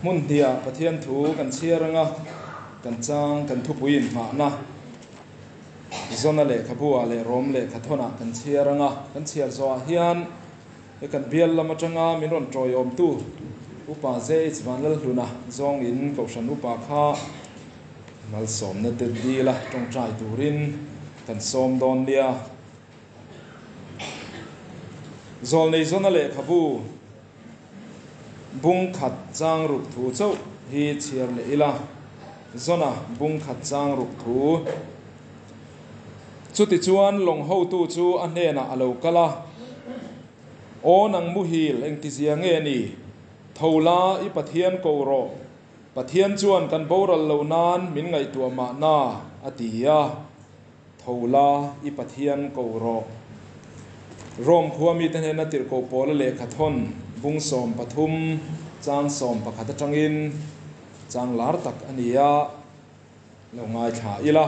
Hmun hniah Pathian thu kan chhiar anga kan chang kan thupui inhmahna Zona lehkhabu ah leh Rom lehkhathawn ah kan chhiar anga kan chhiar zawhah hian he kan bial lam atanga min rawn tawiawmtu Upa JH Vanlalhluna zawngin Kohhran Upa kha malsawmna te dila tawngtai turin kan sawm dawn nia. Zawlnei Zona lehkhabu Bung khat chang ruk thu chauh hi chhiar leh ila, Zona bung khat chang ruk thu. Chutichuan lawng hotu chu a hnenah a lo kal a, Aw nang muhil engtizia nge ni? Tho la, i Pathian ko rawh. Pathian chuan kan boral lo nan min ngaihtuah mahna, a ti a. Tho la, i Pathian ko rawh. Rome khua mite hnena tirhkoh Paula lehkhathawn bung 13 chang 11 atangin chang lar tak a ni a, lo ngaithla ila.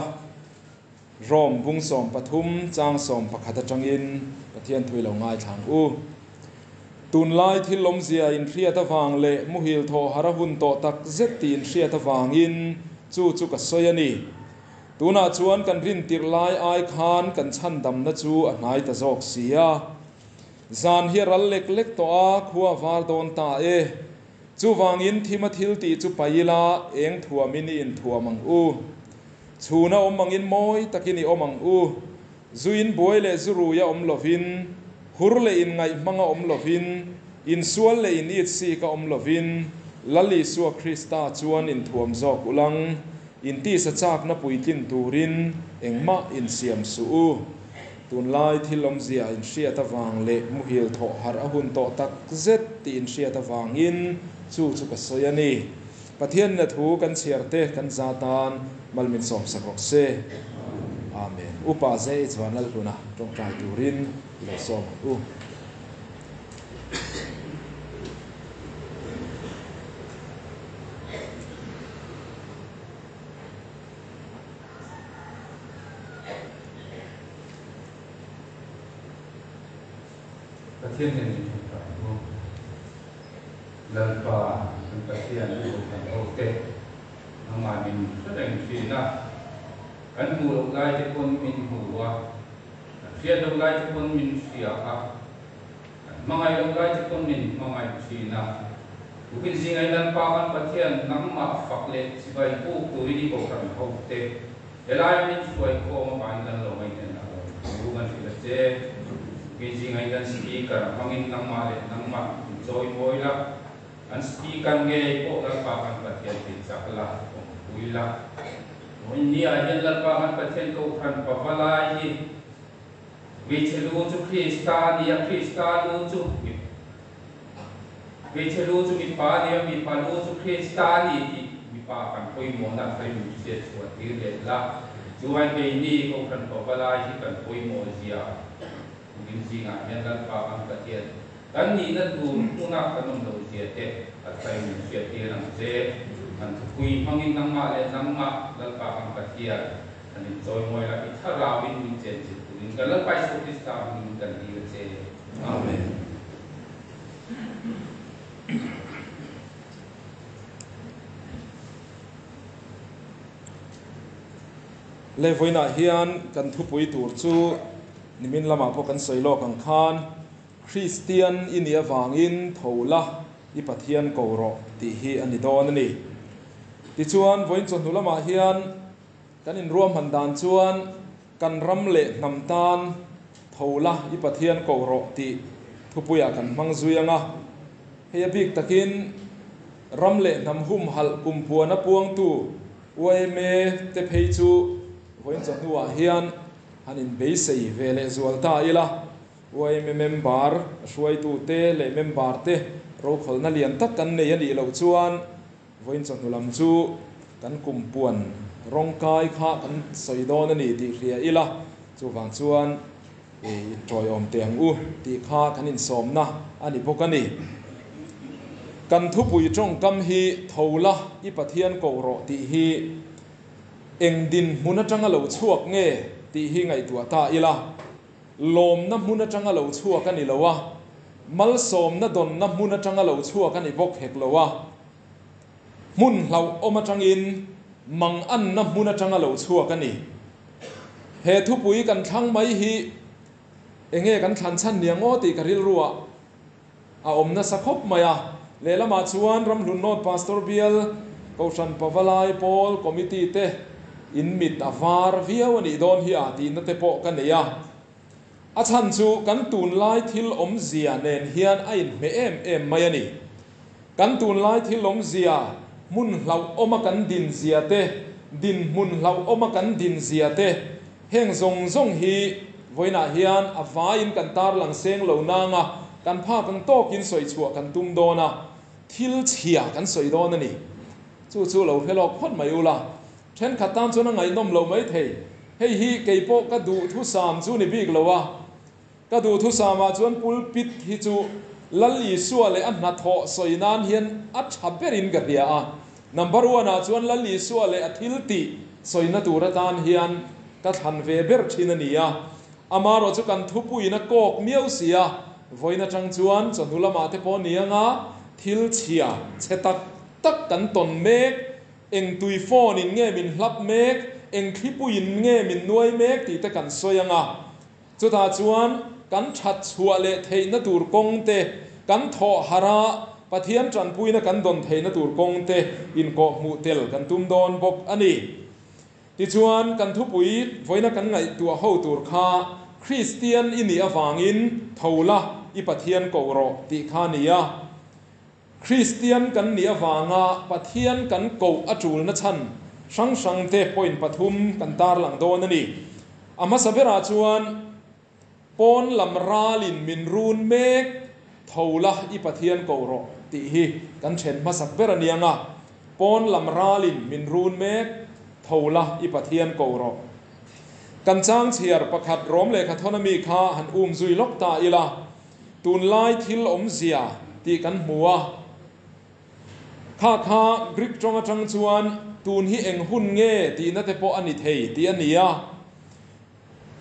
Rome bung 13 chang 11 atangin Pathian thu i lo ngaithla ang u. Tunlai thil awmzia inhriat avang leh muhil thawh har a hun tawh tak zet tih inhriat avangin chu chu ka sawi a ni. Tunah chuan kan rintirh lai ai khan kan chhandamna chu a hnai ta zawk si a. Zan hi a ral lek lek tawh a, khua a var dawn ta e. Chuvangin thima thil tih chu pai ila, eng thuamin i inthuam ang u. Chhuna awm angin mawi takin i awm ang u. Zuin buai leh zurui a awm lovin, hur leh inngaih hmang a awm lovin, insual leh in itsik a awm lovin, Lal Isua Krista chuan inthuam zawk ulang. Intisa chakna puitlin turin engmah insiam suh u. Tunlai thil awmzia inhriat avang leh muhil thawh harh a hun tawh tak zet tih inhriat avangin chu chu ka sawi a ni. Pathianna thu kan chhiar te kan za tan mal min sawmsak rawh se. Amen. Upa JH Vanlalhluna tawngtai turin i lo sawm ang u. Pathian nen in thawk tak u. Lalpa kan Pathian i kohhran ho te nangmah min hre reng thin a, kan hmuh loh lai te pawn min hmu a, kan hriat loh lai te pawn min hria a, Kan hmangaih loh lai te pawn min hmangaih thin a. Tukin zingai Lalpa kan Pathian nangmah fak leh chibai buk turin i kohhran ho te helai min hruai khawm avangin kan lo ngaihnen a lo thu kan hrilh a che. Tukin zingai kan speaker hmangin nangmah leh nangmah min chawi mawi la, kan speaker ngei pawh Lalpa kan Pathian ti chak la, awmpui la. Vawiin ni ah hian Lalpa kan Pathian kohhran pavalai hi Hmeichhe lu chu Krista a ni a, Krista lu chu Hmeichhe lu chu mipa a ni a, mipa lu chu Krista a ni tih mipa kan pawimawhna a thar min hriat chhuah tir leh la. Chuai keini Kohhran Pavalai hi kan pawimawh zia tukin zingah hian Lalpa kan Pathian kan nihna tur hmuna kan awm loh zia te a thar min hriat tir ang che. Kan thupui hmangin nangmah leh nangmah Lalpa kan Pathian Kan inchawimawi la, i thlarauin min chenchilh turin kan Lalpa Isua Krista hmingin kan dil a che. Amen. Le vawiinah hian kan thupui tur chu nimin lamah pawh kan sawi lawk ang khan Kristian i nih avangin tho la i Pathian ko rawh tih hi a ni dawn a ni. Tichuan vawiin chawhnu lamah hian Kan inruahman dan chuan kan ram leh hnam tan tho la i Pathian koh rawh tih thupuiah kan hmang zui ang a. Hei a bik takin ram leh hnam humhalh kumpuana puangtu yma te phei chu vawiin chawhnuah hian han inbeisei ve leh zual ta ila. Yma member hruaitute leh member te rokhawlna lian tak kan nei a nih loh chuan Vawiin chawhnu lam chu kan kum puan rawngkai kha kan sawi dawn a ni tih hria ila, chuvang chuan i intawiawm teh ang u tih kha kan insawmna a ni bawk a ni. Kan thupui tawngkam hi tho la i Pathian koh rawh tih hi eng dinhmun atanga lo chhuak nge tih hi ngaihtuah ta ila, lawmna hmun atanga lo chhuak a ni lo a, malsawmna dawnna hmun atanga lo chhuak a ni bawk hek lo a. Hmun hlauhawm atangin manganna hmun atanga lo chhuak a ni. He thupui kan thlang mai hi enge kan thlan chhan nia ngaw tih ka rilruah a awm nasa khawp mai a. Lehlamah chuan Ramhlun North Pastor Bial Kohhran Pavalai Pawl Committee te in mit a var viau a nih dawn hi a tihna te pawh ka nei a. A chhan chu kan tunlai thil awmzia nen hian a inhmeh em em mai a ni. Kan tunlai thil awmzia, hmun hlauhawma kan din zia te, dinhmun hlauhawma kan din zia te, heng zawng zawng hi vawiinah hian a vaiin kan tarlang seng lo nanga kan phak ang tawkin sawi chhuah kan tum dawn a, thil chhia kan sawi dawn a ni. Chu chu lo hre lawk phawt mai ula, thenkhat tan chuan a ngaihnawm lo mai thei. Hei hi kei pawh ka duhthusam chu ni bik lo a. Ka duhthusamah chuan pulpit hi chu Lal Isua leh a hnathawh sawi nan hian a tha berin ka hria a. Number one ah chuan Lal Isua leh a thil tih sawina tur atan hian ka thlan ve ber thin a ni a. Amarawh chu kan thupuiin a kawk miau si a, vawiin atang chuan chawhnu lamah te pawh ni anga thil chhia chhe tak tak kan tawn mek, eng tui phone in nge min hlap mek, eng thlipuiin nge min nuai mek tih te kan sawi anga. Chutah chuan kan that chhuah leh theihna tur kawng te, kan thawh harh a, Pathian tanpuina kan dawn theihna tur kawng te inkawhhmuh tel kan tum dawn bawk a ni. Tichuan, kan thupui vawiina kan ngaihtuah ho tur kha Kristian i nih avangin tho la, i Pathian koh rawh tih kha a ni a. Kristian kan nih avanga Pathian kan koh a tulna chhan hrang hrangte point pathum kan tarlang dawn a ni. A hmasa berah chuan, Pawn lam ralin min run mek, tho la i Pathian koh rawh tih hi kan then hmasak ber a ni ang a. Pawn lam ralin min run mek, tho la i Pathian koh rawh. Kan chang chhiar pakhat Rom lehkha thawn ami kha han um zui lawk ta ila. Tunlai thil awmzia tih kan hmu a, kha kha Greek tawng atang chuan tun hi eng hun nge tihna te pawh a ni thei tih a ni a.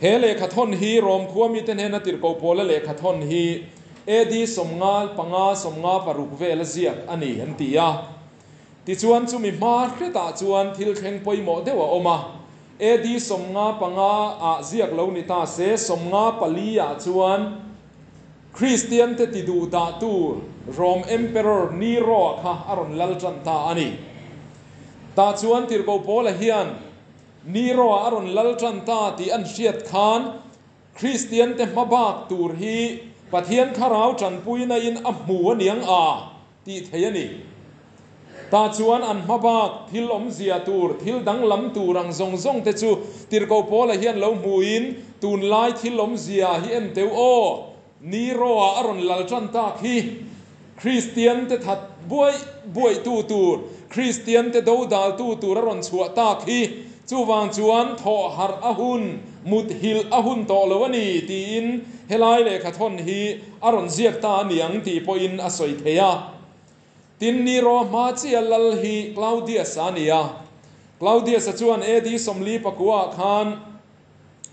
He lehkha thawn hi Rom khua mite hnena tirhkoh pawla lehkha thawn hi AD 55, 56 vela ziak a ni an ti a. Tichuan chumi hma hretah chuan thil thleng pawimawh deuh a awm a, AD 55 ah ziak lo ni ta se, 54 ah chuan Kristian te ti duh dah tu Rom Emperor Nero a kha a rawn lal tan ta a ni. Tah chuan Tirhkoh Paula hian Nero a a rawn lal tan ta tih an hriat khan Kristian te hmabak tur hi Pathian thlarau tanpuina in a hmu a niang a tih thei a ni. Tah chuan an hmabak thil awmzia tur, thil danglam tur ang zawng zawng te chu Tirhkoh Paula hian lo hmuin tunlai thil awmzia hi en teu aw, Nero-a a rawn lal tan tak hi Kristian te that buaih buaih tu tur, Kristian te dodal tu tur a rawn chhuah tak hi, chuvang chuan thawh harh a hun, mut hilh a hun tawh lo a ni tiin helai lehkha thawn hi a rawn ziak ta a niang tih pawhin a sawi thei a. Tin, Nero hma chiah lal hi Claudius-a a ni a. Claudius-a chuan AD 49 khan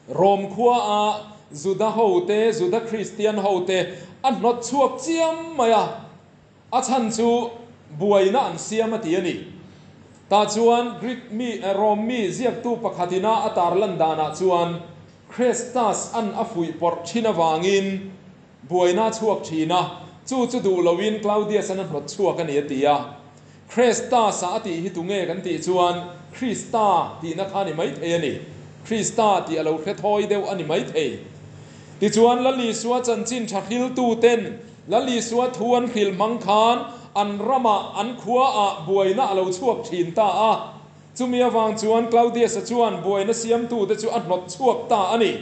Rom khua a Juda hote, Juda Kristian hote a hnawt chhuak chiam mai a. A chhan chu buaina an siam a ti a ni. Tah chuan Greek mi, Rom mi ziaktu pakhatina a tarlan danah chuan Chrestus an a fuihpawrh thin avangin buaina a chhuak thin a, chu chu duh loin Claudius-an a hnawt chhuak a ni a ti a. Chrestus-a a tih hi tunge kan tih chuan Krista tihna kha a ni maithei a ni. Krista tih a lo hre thawi deuh a ni maithei. Tichuan Lal Isua chanchin tha hriltuten Lal Isua thu an hrilh hmang khan an ramah, an khuaah buaina a lo chhuak thin ta a. Chumi avang chuan Claudius-a chuan buaina siamtute chu a hnawt chhuak ta a ni.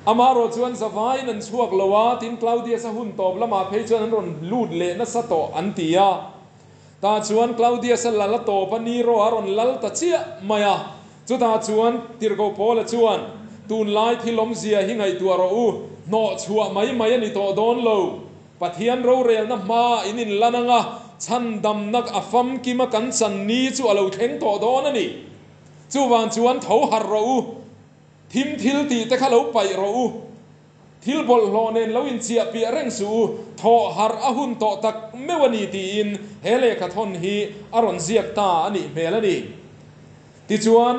Amaherawh chuan zavaiin an chhuak lo a, tin Claudius-a hun tawp lamah phei chuan an rawn lut leh nasa tawh an ti a. Tah chuan Claudius-a lal a tawp a, Nero a rawn lal ta chiah mai a. Chutah chuan Tirhkoh Paula chuan, Tunlai thil awmzia hi ngaihtuah rawh u, hnawh chhuah mai mai a ni tawh dawn lo. Pathian rorelna hmaa in inlan anga chhandamna a famkima kan chan ni chu a lo thleng tawh dawn a ni. Chuvang chuan tho harh rawh u, thim thil tih te kha lo paih rawh u. Thil bawlhhlawh nen lo inchiah piah reng suh u, thawh harh a hun tawh tak meuh a ni tiin he lehkhathawn hi a rawn ziak ta a nih hmel a ni. Tichuan,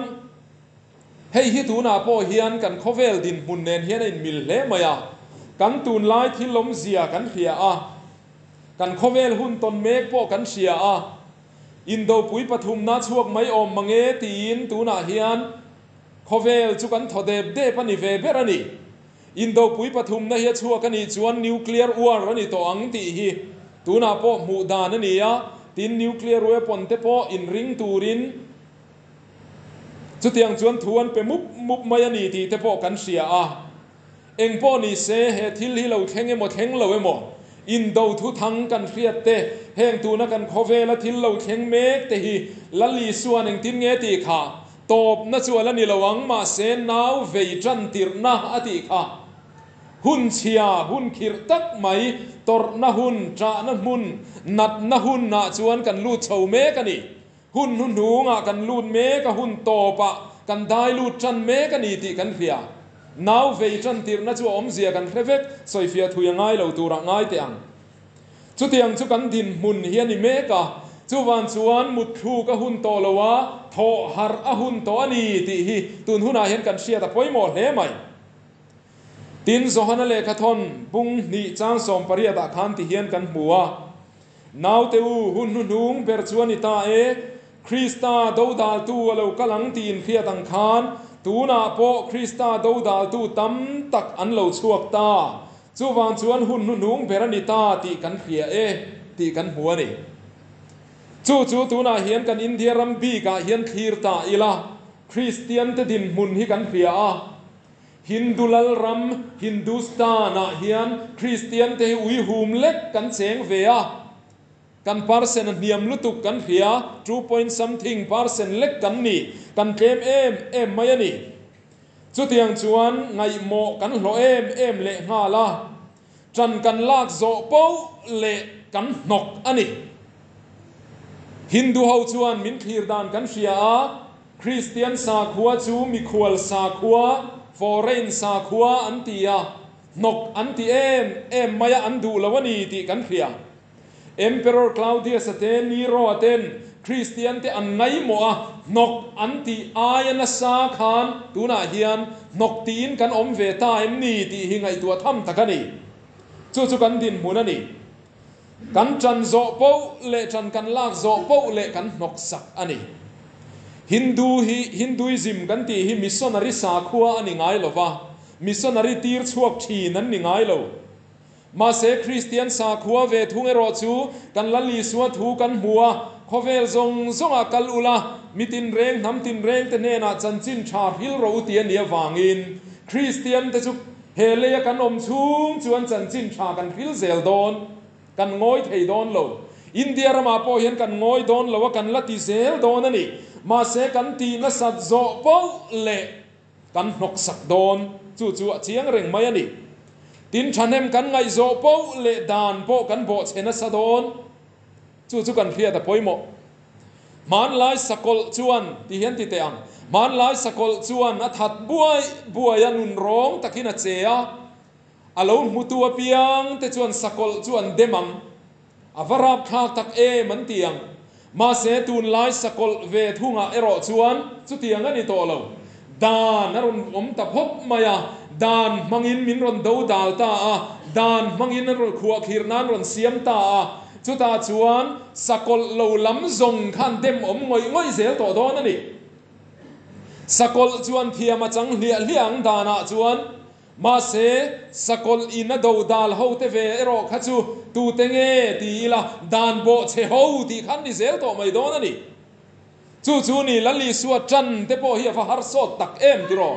hei hi tunah pawh hian kan khawvel dinhmun nen hian a inmil hle mai a, kan tunlai thil awmzia kan hria a, kan khawvel hun tawn mek pawh kan hria a, Indopui pathumna chhuak mai awm mange tiin tunah hian khawvel chu kan thaw dep dep a ni ve ber a ni. Indopui pathumna hi a chhuak a nih chuan nuclear war a ni tawh ang tih hi tunah pawh hmuh dan a ni a, tin nuclear weapon te pawh inring turin chutiang chuan thu an pe mup mup mai a ni tih te pawh kan hria a. Eng pawh ni se, he thil hi lo thleng emaw thleng lo emaw, indo thu thang kan hriat te, heng tuna kan khawvela thil lo thleng mek te hi Lal Isua'n engtin nge tih kha tawpna chu a la ni lo ang, mahse nau vei tan tirhna a tih kha hun chhia, hun khirh tak mai, tawrhna hun, ṭahna hmun, natna hunah chuan kan lut chho mek a ni. Hun hnuhnungah kan lut mek a, hun tawpah kan dai lut tan mek a ni tih kan hria. Nau vei tan tirhna chu a awmzia kan hre vek, sawifiah thui a ngai lo turah ngai teh ang. Chutiang chu kan dinhmun hi a ni mek a, chuvan chuan mutthluk a hun tawh lo a, thawh harh a hun tawh a ni tih hi tun hunah hian kan hriat a pawimawh hle mai. Tin, Johana lehkhathawn bung hnih chang 18 ah khan ti hian kan hmu a. Naute u, hun hnuhnung ber chu a ni ta e, Krista dodaltu a lo kal ang tiin hriat ang khan, tunah pawh Krista dodaltu tam tak an lo chhuak ta. Chuvang chuan hun hnuhnung ber a ni ta tih kan hria e tih kan hmu a ni. Chu chu tunah hian kan India ram bikah hian thlir ta ila, Kristiante dinhmun hi kan hria a. Hindu lal ram Hindustan ah hian Kristian te hi uihum lek kan cheng ve a, kan percent a hniam lutuk kan hria, two point something percent lek kan ni, kan tlem em em mai a ni. Chutiang chuan ngaihmawh kan hlawh em em leh nghal a, ṭan kan lak zawh poh leh kan hnawk a ni. Hindu ho chuan min thlir dan kan hria a, Kristian sakhua chu mikhual sakhua, foreign sakhua an ti a, hnawk an ti em em mai a, an duh lo a ni tih kan hria. Emperor Claudius-a te, Nero-a ten Kristian te an ngaihmawh a, hnawk an tih aia nasa khan tunah hian hnawk tiin kan awm ve ta em ni tih hi ngaihtuah tham tak a ni. Chu chu kan dinhmun a ni. Kan ṭan zawh poh leh ṭan kan lak zawh poh leh kan hnawk sak a ni. Hindu hi Hinduism kan tih hi missionary sakhua a ni ngai lo va, missionary tir chhuak ṭhin an ni ngai lo. Mahse Kristian sakhua ve thung erawh chu kan Lal Isua thu kan hmu a, khawvel zawng zawngah kal ula, mi tinreng hnam tinreng te hnenah chanchin ṭha hril rawh u ti a nih avangin Kristian te chu He leia kan awm chhung chuan chanchin tha kan hril zel dawn, kan ngawi thei dawn lo. India ramah pawh hian kan ngawi dawn lo a, kan la ti zel dawn a ni. Mahse kan tih nasat zawh poh leh kan hnawksak dawn, chu chu a chiang reng mai a ni. Tin thahnem kan ngaihzawh poh leh dan pawh kan bawhchhe nasa dawn. Chu chu kan hriat a pawimawh. Hmanlai sakawlh chuan, ti hian ti teh ang, hmanlai sakawlh chuan a that buai buai a, nun rawng takin a che a, a lo hmutu apiang te chuan sakawlh chu an dem ang. A va rapthlak tak em an ti ang. Mahse tunlai sakawlh ve thungah erawh chuan chutiang a ni tawh lo. Dan a rawn awm ta phawt mai a, dan hmangin min rawn do dal ta a, dan hmangin an rawn khuahkhirh nan rawn siam ta a, chutah chuan sakawlh lo lam zawng khan dem awm ngawih ngawih zel tawh dawn a ni. Sakawlh chuan thiam a chang hliah hliah ang danah chuan, mahse sakawlh in a do dal ho te ve erawh kha chu tute nge ti ila dan bawh chhe ho tih khan ni zel tawh mai dawn a ni. Chu chu ni Lal Isua tan te pawh hi a va harsawt tak em tiraw?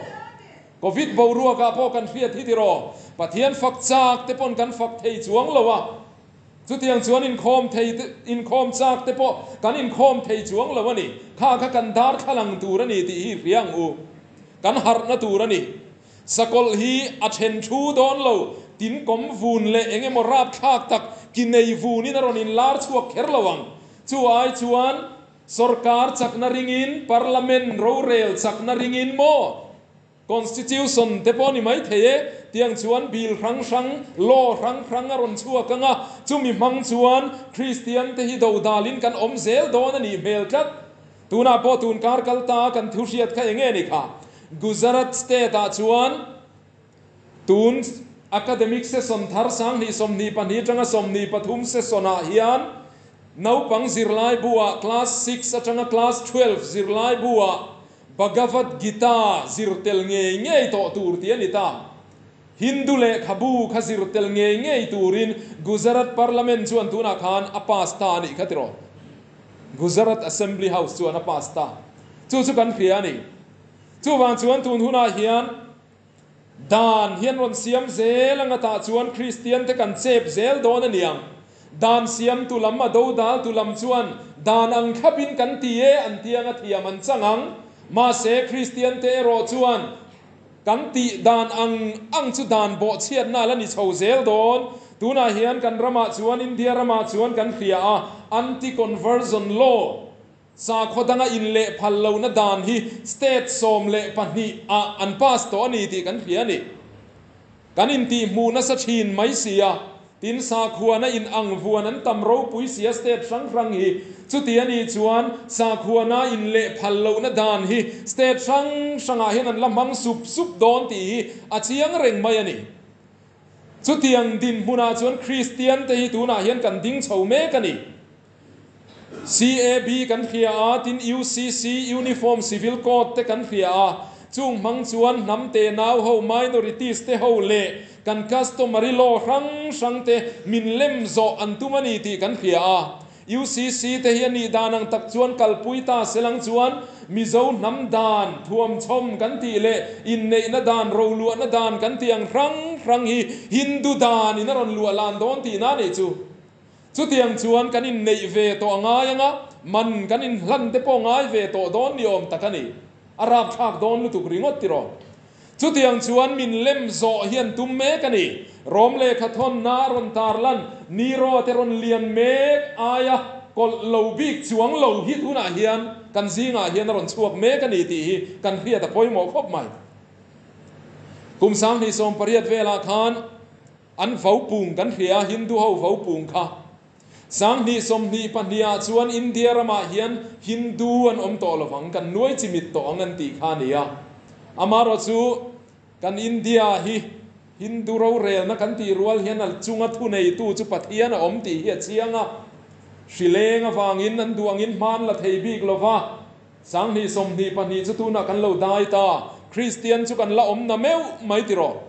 Covid boruakah pawh kan hriat hi tiraw? Pathian fak chak te pawn kan fak thei chuang lo a, chutiang chuan inkhawm thei te inkhawm chak te pawh kan inkhawm thei chuang lo a ni. Kha kha kan darthlalang tur a ni tih hi hria ang u. Kan harhna tur a ni. Sakawlh hi a then thu dawn lo, tin kawm vun leh eng emaw rapthlak tak ki nei vunin a rawn inlar chhuak kher lo ang. Chu ai chuan sorkar chakna ringin, parliament rorel chakna ringin maw? Constitution te pawh ni mai thei e, tiang chuan bill hrang hrang, law hrang hrang a rawn chhuak ang a, chumi hmang chuan Kristian te hi dodalin kan awm zel dawn a nih hmel tlat. Tunah pawh tun kar kal ta kan thu hriat kha eng nge ni kha? Gujarat state ah chuan tun academic session thar 2022 atanga 23 session ah hian naupang zirlai bu ah class six atanga class 12 zirlai bu ah Bhagavad Gita zir tel ngei ngei tawh tur tih a ni ta. Hindu lehkhabu kha zir tel ngei ngei turin Gujarat Parliament chuan tunah khan a pass ta a nih kha tiraw? Gujarat Assembly House chuan a pass ta. Chu chu kan hria a ni. Chuvang chuan tun hunah hian Dan hian rawn siam zel anga tah chuan Kristian te kan chep zel dawn a niang. Dan siam tu lam a dodal tu lam chuan dan ang thlapin kan ti e an ti anga thiam an chang ang. Mahse Kristian te erawh chuan kan tih dan ang ang chu dan bawhchhiatna la ni chho zel dawn. Tunah hian kan ramah chuan India ramah chuan kan hria a anti-conversion law Sakhaw danga inleh phal lohna dan hi state 12 ah an pass tawh a ni tih kan hria a ni. Kan intihhmuh nasa thin mai si a, tin sakhuana in ang vuan an tam ropui si a state hrang hrang hi. Chuti a nih chuan sakhuana inleh phal lohna dan hi state hrang hrangah hian an la hmang sup sup dawn tih hi a chiang reng mai a ni. Chutiang dinhmunah chuan Kristian te hi tunah hian kan ding chho mek a ni. CAB kan hria a, tin UCC, Uniform Civil Code, te kan hria a, chung hmang chuan hnam te nau ho, minorities te ho leh kan customary law hrang hrang te min lem zawh an tum a ni tih kan hria a. UCC te hi a nih dan ang tak chuan kalpui ta selang chuan Mizo hnam dan, thuamchhawm kan tih leh inneihna dan, roluahna dan kan tih ang hrang hrang hi Hindu dan in a rawn luah lan dawn tihna a nih chu. Chutiang chuan kan inneih ve tawh a ngai anga, man kan inhlan te pawh ngai ve tawh dawn ni awm tak a ni. A rapthlak dawn lutuk ringawt tiraw. Chutiang chuan min lem zawh hian tum mek a ni. Rom lehkha thawnna a rawn tarlan, Nero te rawn lian mek aia kawlh lo bik chuang lo hi tunah hian kan zingah hian a rawn chhuak mek a ni tih hi kan hriat a pawimawh khawp mai. Kum 2018 velah khan An vaupung kan hria a, Hindu ho vaupung kha. 2022 ah chuan India ramah hian Hindu an awm tawh lovang, kan nuai chimit tawh ang an tih kha a ni a. Amaherawh chu kan India hi Hindu rorelna kan tih rual hian a chunga thuneitu chu Pathian a awm tih hi a chiang a. Hrileng avangin an duh angin hma an la thei bik lova, 2022 chu tunah kan lo dai ta. Kristian chu kan la awm na meuh mai tiraw.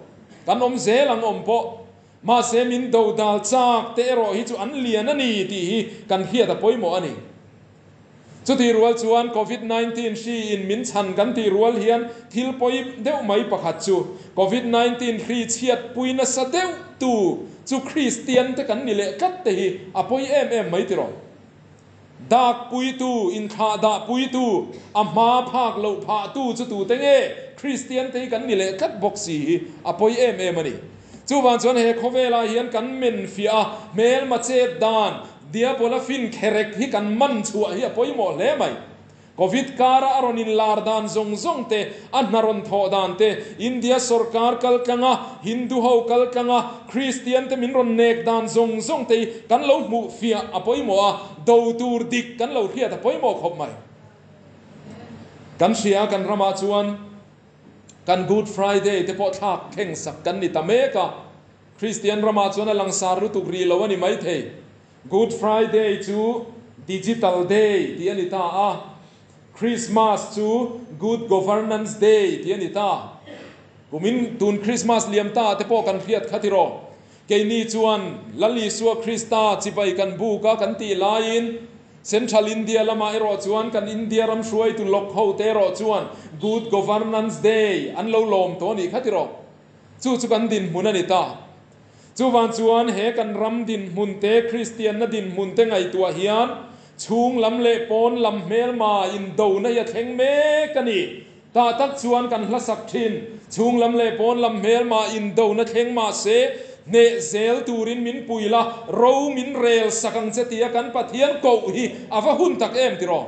Kan awm zel ang awm pawh. Mahse min dodal chak te erawh hi chu an lian a ni tih hi kan hriat a pawimawh a ni. Chutih rual chuan Covid 19 hri in min chhan kan tih rual hian thil pawi deuh mai pakhat chu Covid 19 hri chhiat pui nasa deuh tu chu Kristian te kan ni leh tlat te hi a pawi em em mai tiraw. Dak puitu, inthlah dah puitu, a hma phak loh phahtu chu tute nge? Kristian te hi kan ni leh tlat bawk si hi a pawi em em a ni. Chuvang chuan he khawvelah hian kan men fiah a, hmelma chet dan, diabola fin kherek hi kan man chhuah hi a pawimawh hle mai. Covid kara a rawn inlar dan zawng zawng te, a hna rawn thawh dan te, India sorkar kal tlanga, Hindu ho kal tlanga, Kristian te min rawn nek dan zawng zawng te hi kan lo hmuh fiah a pawimawh a, do tur dik kan lo hriat a pawimawh khawp mai. Kan hria kan ramah chuan kan Good Friday te pawh thlak thleng sak kan ni ta mek a, Kristian ramah chuan a langsar lutuk rih lo a ni maithei. Good Friday chu Digital Day tih a ni ta a, Christmas chu Good Governance Day tih a ni ta. Kumin tun Christmas liam ta te pawh kan hriat kha tiraw. Keini chuan Lal Isua Krista chibai kan buk a kan tih laiin Central India lamah erawh chuan kan India ram hruaitu lawk ho te erawh chuan Good Governance Day an lo lawm tawh a nih kha tiraw. Chu chu kan dinhmun a ni ta. Chuvang chuan he kan ram dinhmun te, Kristianna dinhmun te ngaihtuah hian chhung lam leh pawn lam hmelma indona hi a thleng mek a ni. Tah tak chuan kan hlasak thin. Chhung lam leh pawn lam hmelma indona thleng mah se, hneh zel turin min pui la, ro min rel sak ang che tia kan Pathian koh hi a va hun tak em tiraw?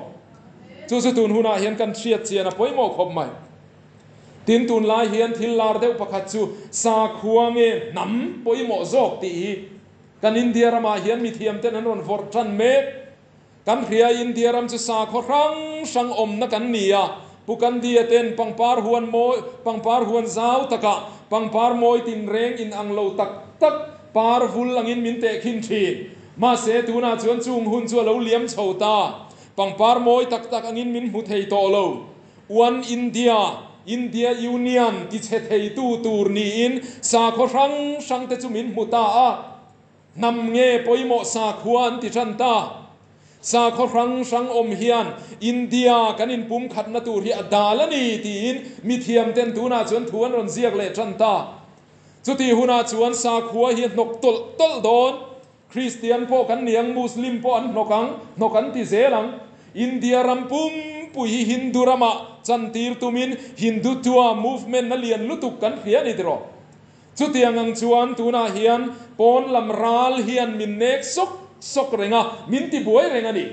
Chu chu tun hunah hian kan hriat chian a pawimawh khawp mai. Tin, tunlai hian thil lar deuh pakhat chu sakhua nge hnam pawimawh zawk tih hi kan India ramah hian mithiamten an rawn vawrh tan mek. Kan hria India ram chu sakhaw hrang hrang awmna kan ni a, Pu Gandhi-a ten pangpar huan mawi, pangpar huan zau takah pangpar mawi tinreng inang lo tak tak par vul angin min tehkhin thin. Mahse, tunah chuan chung hun chu a lo liam chho ta. Pangpar mawi tak tak angin min hmu thei tawh lo. One India, India Union tichhe theitu tur niin sakhaw hrang hrangte chu min hmu ta a. Hnam nge pawimawh sakhua an ti tan ta. Sakhaw hrang hrang awm hian India kan inpumkhatna tur hi a dal a ni tiin mithiamten tunah chuan thu an rawn ziak leh tan ta. Chutih hunah chuan sakhua hi a hnawk tawlh tawlh dawn. Kristian pawh kan ni ang, Muslim pawh an hnawk ang, hnawk an ti zel ang. India ram pumpui hi Hindu ramah chantir tumin Hindutva movement a lian lutuk kan hria a ni tiraw? Chutiang ang chuan tunah hian pawn lam ral hian min nek sawk sawk reng a, min ti buai reng a ni.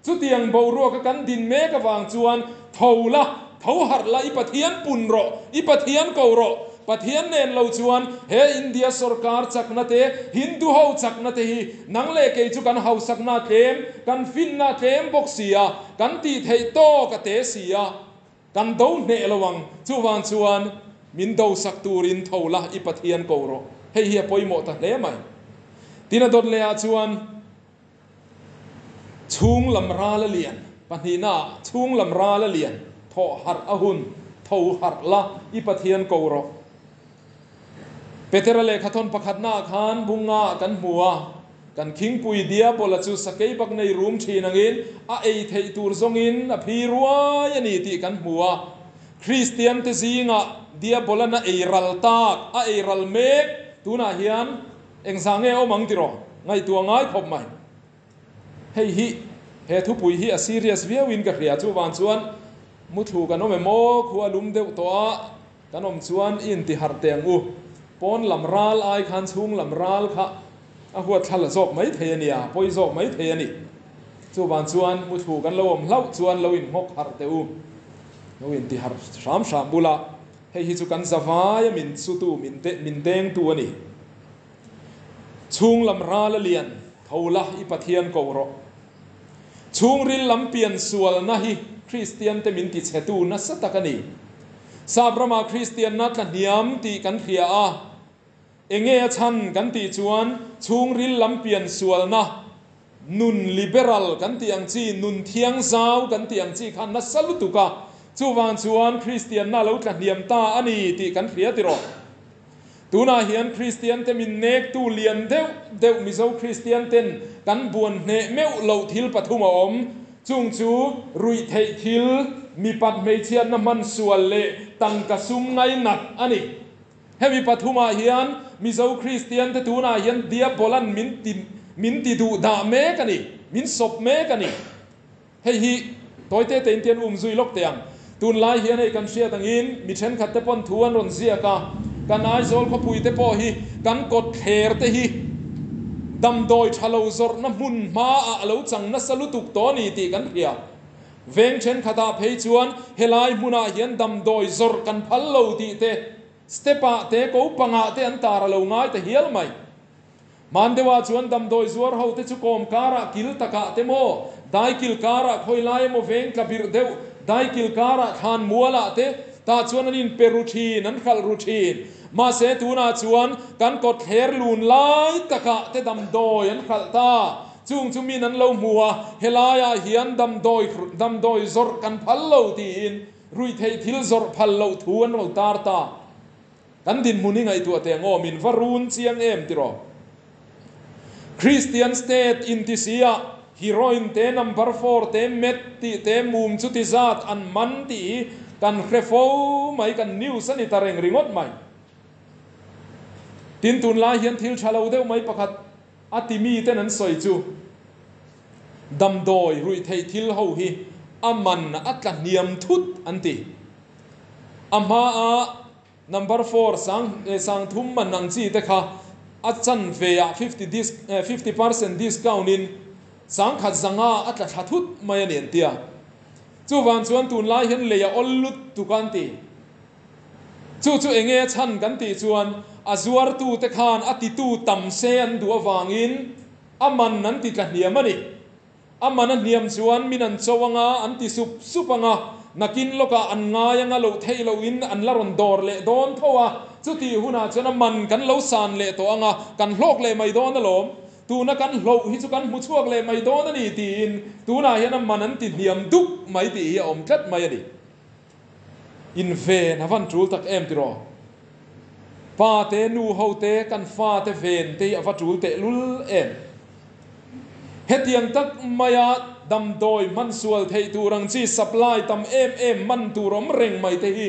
Chutiang boruaka kan din mek avang chuan tho la, tho harh la, i Pathian pun rawh, i Pathian ko rawh. Pathian nen lo chuan he India sorkar chakna te, Hindu ho chakna te hi nang leh kei chu kan hausakna a tlem, kan finna a tlem bawk si a, kan tih theih tawk a te si a. Kan do hneh lo ang, chuvang chuan min do sak turin tho la i Pathian ko rawh. Hei hi a pawimawh ta hle mai. Tin a dawt leh ah chuan chhung lam ral a lian, pahnihna ah chhung lam ral a lian, thawh harh a hun, tho harh la i Pathian ko rawh. Petera lehkhathawn pakhatna ah khan bunga ah kan hmu a, kan khingpui Diabola chu sakei bak nei rum thin angin a ei theih tur zawngin a phi ruai a ni tih kan hmu a. Kristian te zingah Diabolan a ei ral tak, a ei ral mek, tunah hian engzah nge awm ang tiraw? Ngaihtuah ngai khawp mai. Hei hi, he thupui hi a serious viauin ka hria, chuvang chuan muthlu kan awm em aw, khua lum deuh tawh a, Kan awm chuan i inti harh teh ang u. Pawn lam ral ai khan chhung lam ral kha a huat thla la zawk mai thei a nia, pawi zawk mai thei a ni. Chuvang chuan muthlu kan lo awm hlauh chuan lo inhmawk harh teh u. Lo inti harh hram hram bula hei hi chu kan zavai a min sutu, min min dengtu a ni. Chhung lam ral a lian, tho la i Pathian ko rawh. Chhungril lam pian sualna hi Kristiante min tichhetu nasa tak a ni. Sap ramah Kristianna tla hniam tih kan hria a, enge a chhan kan tih chuan chhungril lam pian sualna, nun liberal kan tih ang chi, nun thiang zau kan tih ang chi kha nasa lutuk a, chuvang chuan Kristianna a lo tla hniam ta a ni tih kan hria tiraw. Tunah hian Kristian te min nektu lian deuh deuh Mizo Kristian ten kan buan hneh meuh loh thil pathum a awm. Chung chu ruihtheih thil, mipat hmeichhiatna hman sual leh tangka sum ngainat a ni. Hemi pathumah hian Mizo Kristian te tunah hian Diabolan min ti min ti duh dah mek a ni, min sawp mek a ni. Hei hi tawi te tein tian um zui lawk teh ang. Tunlai hian hei kan hriat angin mi thenkhat te pawn thu an rawn ziak a, kan Aizawl khawpui te pawh hi kan kawt thler te hi damdawi tha lo zawrhna hmun hmaah a lo chang nasa lutuk tawh a ni tih kan hria. Veng thenkhatah phei chuan helai hmunah hian damdawi zawrh kan phal lo tih te, step ah te, ko pangah te an tar a lo ngai ta hial mai. Hman deuhah chuan damdawi zuar ho te chu kawm karah kil takah te maw, daikil karah khawi lai emaw veng tla birh deuh, daikil karah thlan mualah te tah chuan an inpe ru thin, an hralh ru thin. Mahse tunah chuan kan kawt thler lun lai takah te damdawi an hralh ta. Chung chu min an lo hmu a, helaiah hian damdawi damdawi zawrh kan phal lo tiin ruihtheih thil zawrh phal loh thu an rawn tar ta. Kan dinhmun hi ngaihtuah teh ang aw, min va run chiang em tiraw? Christian state inti si a, heroin te, number four te, meth tih te, mum chuti zat an man tih hi kan hre fo mai, kan news a ni ta reng ringawt mai. Tin, tunlai hian thil tha lo deuh mai pakhat a ti mi ten an sawi chu, damdawi ruihtheih thil ho hi a man a tla hniam thut an ti. A hmaa number four sang sang thum man ang chi te kha a chan ve ah 50 dis 50% discount in sangkhat zanga a tla thla thut mai a ni an tia. Chuvang chuan tunlai hian lei a awl lut tuk a an ti. Chu chu enge a chhan kan tih chuan a zuartute khan a titu tam se an duh avangin a man an ti tla hniam a ni. A man a hniam chuan min an cho anga, an ti sup sup anga, nakin lawkah an ngai anga loh theih lohin an la rawn dawr leh dawn tho a, chutih hunah chuan a man kan lo san leh tawh anga, kan hlawk leh mai dawn alawm. Tuna kan hloh hi chu kan hmu chhuak leh mai dawn a ni tiin tunah hian a man an ti hniam duk mai tih hi a awm tlat mai a ni. In ven a van tul tak em tiraw? Pa te, nu ho te, kan fa te ven te hi a va tul teh lul em? Hetiang tak maia damdawi hman sual theih tur ang chi supply tam em em man tur awm reng mai te hi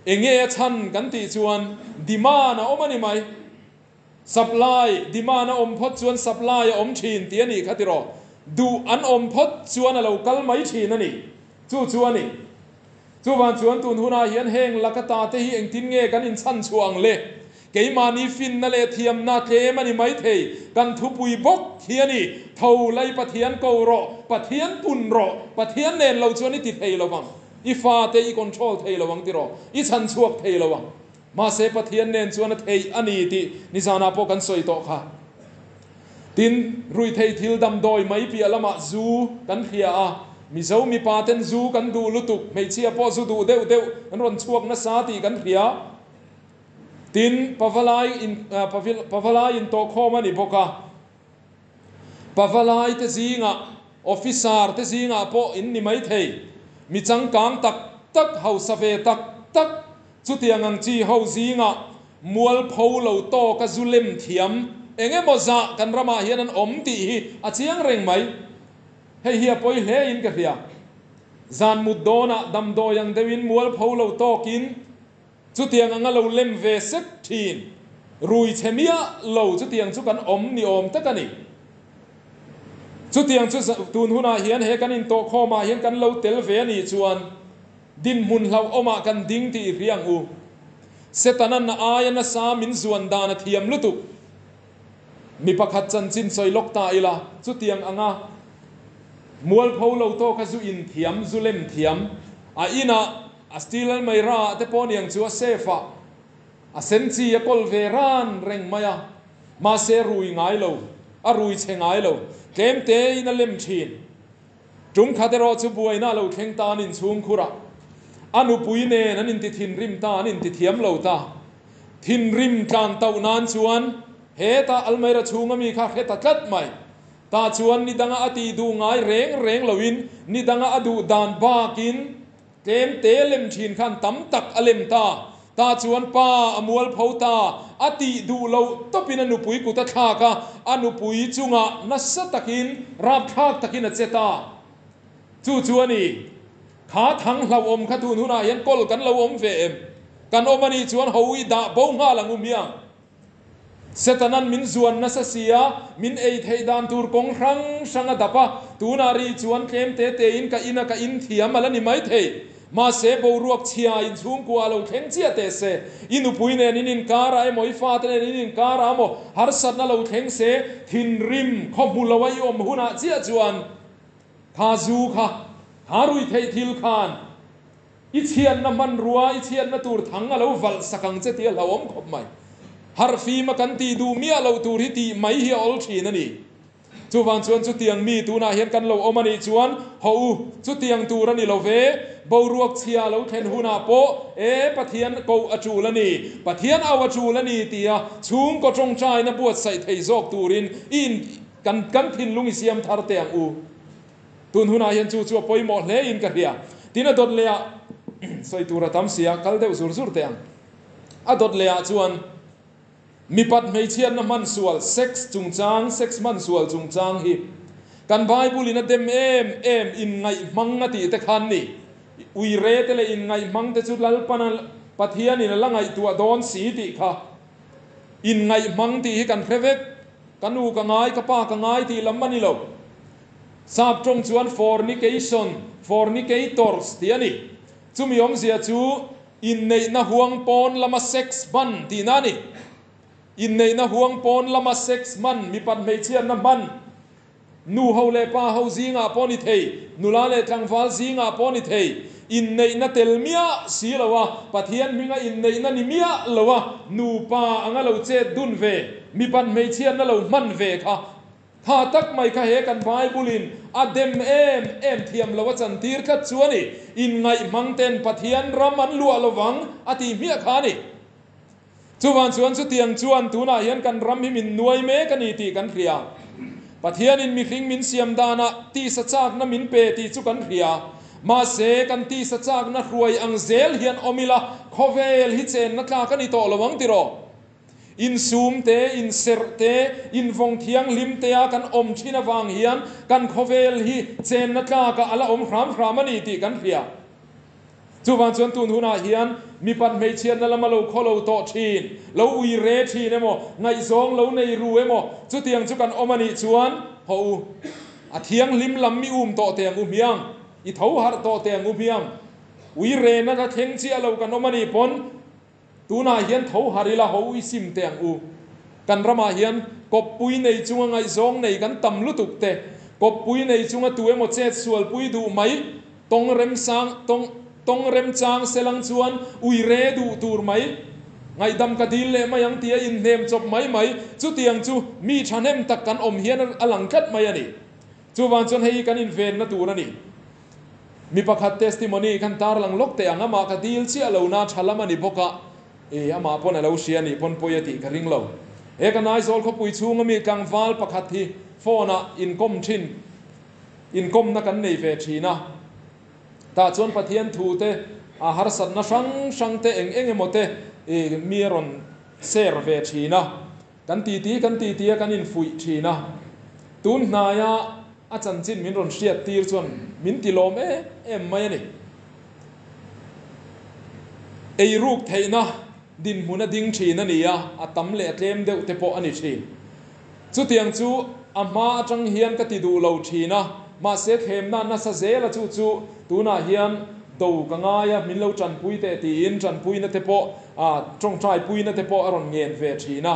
enge a chhan kan tih chuan demand a awm a ni mai. Supply, demand a awm phawt chuan supply a awm thin tih a nih kha tiraw? Duh an awm phawt chuan a lo kal mai thin a ni. Chu chu a ni. Chuvang chuan tun hunah hian heng laka ta te hi engtin nge kan inchhan chhuah ang le? Keimahni finna leh thiamna tlem a ni maithei. Kan thupui bawk hi a ni. Tho lai Pathian ko rawh, Pathian pun rawh, Pathian nen lo chuan i ti thei lo vang. I fate i control thei lo ang tiraw? I chhan chhuak thei lo ang. Mahse Pathian nen chuan a theih a ni tih nizanah pawh kan sawi tawh kha. Tin, ruihtheih thil damdawi mai piah lamah zu kan hria a, Mizo mipa ten zu kan duh lutuk, hmeichhia pawh zu duh deuh deuh an rawn chhuak nasa tih kan hria. Tin, Pavalai in Pavalai in tawhkhawm a ni bawk a. Pavalai te zingah, officer te zingah pawh in ni maithei. Mi changkang tak tak, hausa ve tak tak, Chutiang ang chi ho zingah mualpho lo tawka zu lem thiam eng emaw zah kan ramah hian an awm tih hi a chiang reng mai. Hei hi a pawi hle in ka hria. Zan mut dawnah damdawi ang deuhin mualpho lo tawkin chutiang anga lo lem ve sek thin, rui chhe miah lo chutiang chu kan awm ni awm tak a ni. Chutiang chu tun hunah hian he kan intawhkhawmah hian kan lo tel ve a nih chuan, Dinhmun hlauhawmah kan ding tih i hria ang u. Setana na aia nasa min zuan dan a thiam lutuk. Mi pakhat chanchin sawi lawk ta ila, chutiang anga mualpho lo tawka zu in thiam, zu lem thiam, a inah a steel almaira ah te pawh niang chu a safe ah a sen chi a kawl ve ran reng mai a, mahse rui ngai lo, a rui chhe ngai lo, tlem te in a lem thin. Tum khat erawh chu buaina a lo thleng ta an inchhung khur a, a nupui nen an inti thinrim ta, an inti thiam lo ta. Thinrim tlan tauh nan chuan hetah almaira chhunga mi kha hre ta tlat mai. Tah chuan ni danga a tih duh ngai reng reng loin ni danga a duh dan bakin Tlem te lem thin khan tam tak a lem ta. Tah chuan pa a mual pho ta. A tih duh loh tawpin a nupui kut a thlak a, a nupui chungah nasa takin, rapthlak takin a che ta. Chu chu a ni. Kha thang hlauhawm kha tun hunah hian kawl kan lo awm ve em? Kan awm a nih chuan ho i dah bo nghal ang u miang. Setanan min zuan nasa si a, min ei theih dan tur kawng hrang hrang a dap a, tunah ri chuan tlem te tein ka in a ka in thiam a la ni mai thei. Mahse, boruak chhia in chhungkua a lo thleng chiah teh se, i nupui nen in inkar ah emaw i fate nen in inkar ah emaw harsatna lo thleng se, thinrim khaw hmu lo a i awm hunah chiah chuan kha zu kha, kha ruihtheih thil khan I chhiatna hmanrua, i chhiatna tur thang a lo valh sak ang che tih a hlauhawm khawp mai. Harhfima kan tih duh miah loh tur hi tih mai hi a awl thin a ni. Chuvang chuan chutiang mi tunah hian kan lo awm a nih chuan, Haw u, chutiang tur a ni lo ve, boruak chhia a lo thlen hunah pawh e Pathian koh a tul a ni, Pathian au a tul a ni tia chhungkaw tawngtaina buatsaih thei zawk turin i in kan kan thinlung i siam thar teh ang u. Tun hunah hian chu chu a pawimawh hle in ka hria. Tin a dawt leh ah sawi tur a tam si a, kal deuh zur zur teh ang. A dawt leh ah chuan mipat hmeichhiatna hman sual, sex chungchang, sex hman sual chungchang hi kan Bible in a dem em em inngaih hmang a tih te khan ni. Ui re te leh inngaih hmang te chu Lalpana Pathian in a la ngaihtuah dawn si tih kha. Inngaih hmang tih hi kan hre vek. Ka nu ka ngai, ka pa ka ngai tih lam a ni lo. Sap tawng chuan fornication, fornicators tih a ni. Chumi awmzia chu inneihna huang pawn lama sex hman tihna a ni. Inneihna huang pawn lama sex hman, mipat hmeichhiatna hman, nu ho leh pa ho zingah pawh ni thei, nula leh tlangval zingah pawh ni thei. Inneihna tel miah si lo a, Pathian hminga inneihna ni miah lo a, nupa anga lo chet dun ve, mipat hmeichhiatna lo hman ve kha tha tak mai kha he kan Bible-in a dem em em thiam lo a chantir tlat chu a ni. Inngaih hmang ten Pathian ram an luah lovang a tih hmiah kha a ni. Chuvang chuan chutiang chuan tunah hian kan ram hi min nuai mek a ni tih kan hria. Pathianin mihring min siam danah tisa chakna min pe tih chu kan hria. Mahse, kan tisa chakna hruai ang zel hian awm ila khawvel hi chenna tlak a ni tawh lo ang tiraw? Insum te, inserh te, invawng thianghlim tea kan awm thin avang hian kan khawvel hi chenna tlakah a la awm hram hram a ni tih kan hria. Chuvang chuan tun hunah hian mipat hmeichhiatna lama lo khaw lo tawh thin, lo ui re thin emaw, ngaihzawng lo nei ru emaw, chutiang chu kan awm a nih chuan haw u, a thianghlim lam mi um tawh teh ang u hmiang, i tho harh tawh teh ang u hmiang, ui rena la thleng chiah lo kan awm a nih pawn tunah hian tho harh ila haw u i sim teh ang u. Kan ramah hian kawppui nei chunga ngaihzawng nei kan tam lutuk te, kawppui nei chunga tu emaw chet sualpui duh mai, Tawng remsang, tawng, tawng remchang selang chuan ui re duh tur mai, ngaihdam ka dil leh mai ang tia inhnem chawp mai mai, chutiang chu mi thahnem tak kan awm hian a lang tlat mai a ni. Chuvang chuan hei hi kan invenna tur a ni. Mi pakhat testimony khan tarlang lawk teh ang, amah ka dil chiah lo na tha lam a ni bawk a, e, amah pawn a lo hria a nih pawn pawi a tih ka ring lo. He kan Aizawl khawpui chhunga mi tlangval pakhat hi phone ah inkawm thin. Inkawmna kan nei ve thin a, tah chuan Pathian thu te, a harsatna hrang hrang te eng eng emaw te mi a rawn share ve thin a, kan titi kan titi a kan infuih thin a. Tun hnaia a chanchin min rawn hriat tir chuan min ti lawm em em mai a ni. Eiruk theihna dinhmun a ding thin a ni a, a tam leh a tlem deuh te pawh a ni thin. Chutiang chu a hma atang hian ka ti duh lo thin a, mahse thlemna nasa zela chu chu tunah hian do ka ngai a, min lo tanpui teh tiin tanpuina te pawh tawngtai puina te pawh a rawn ngen ve thin a.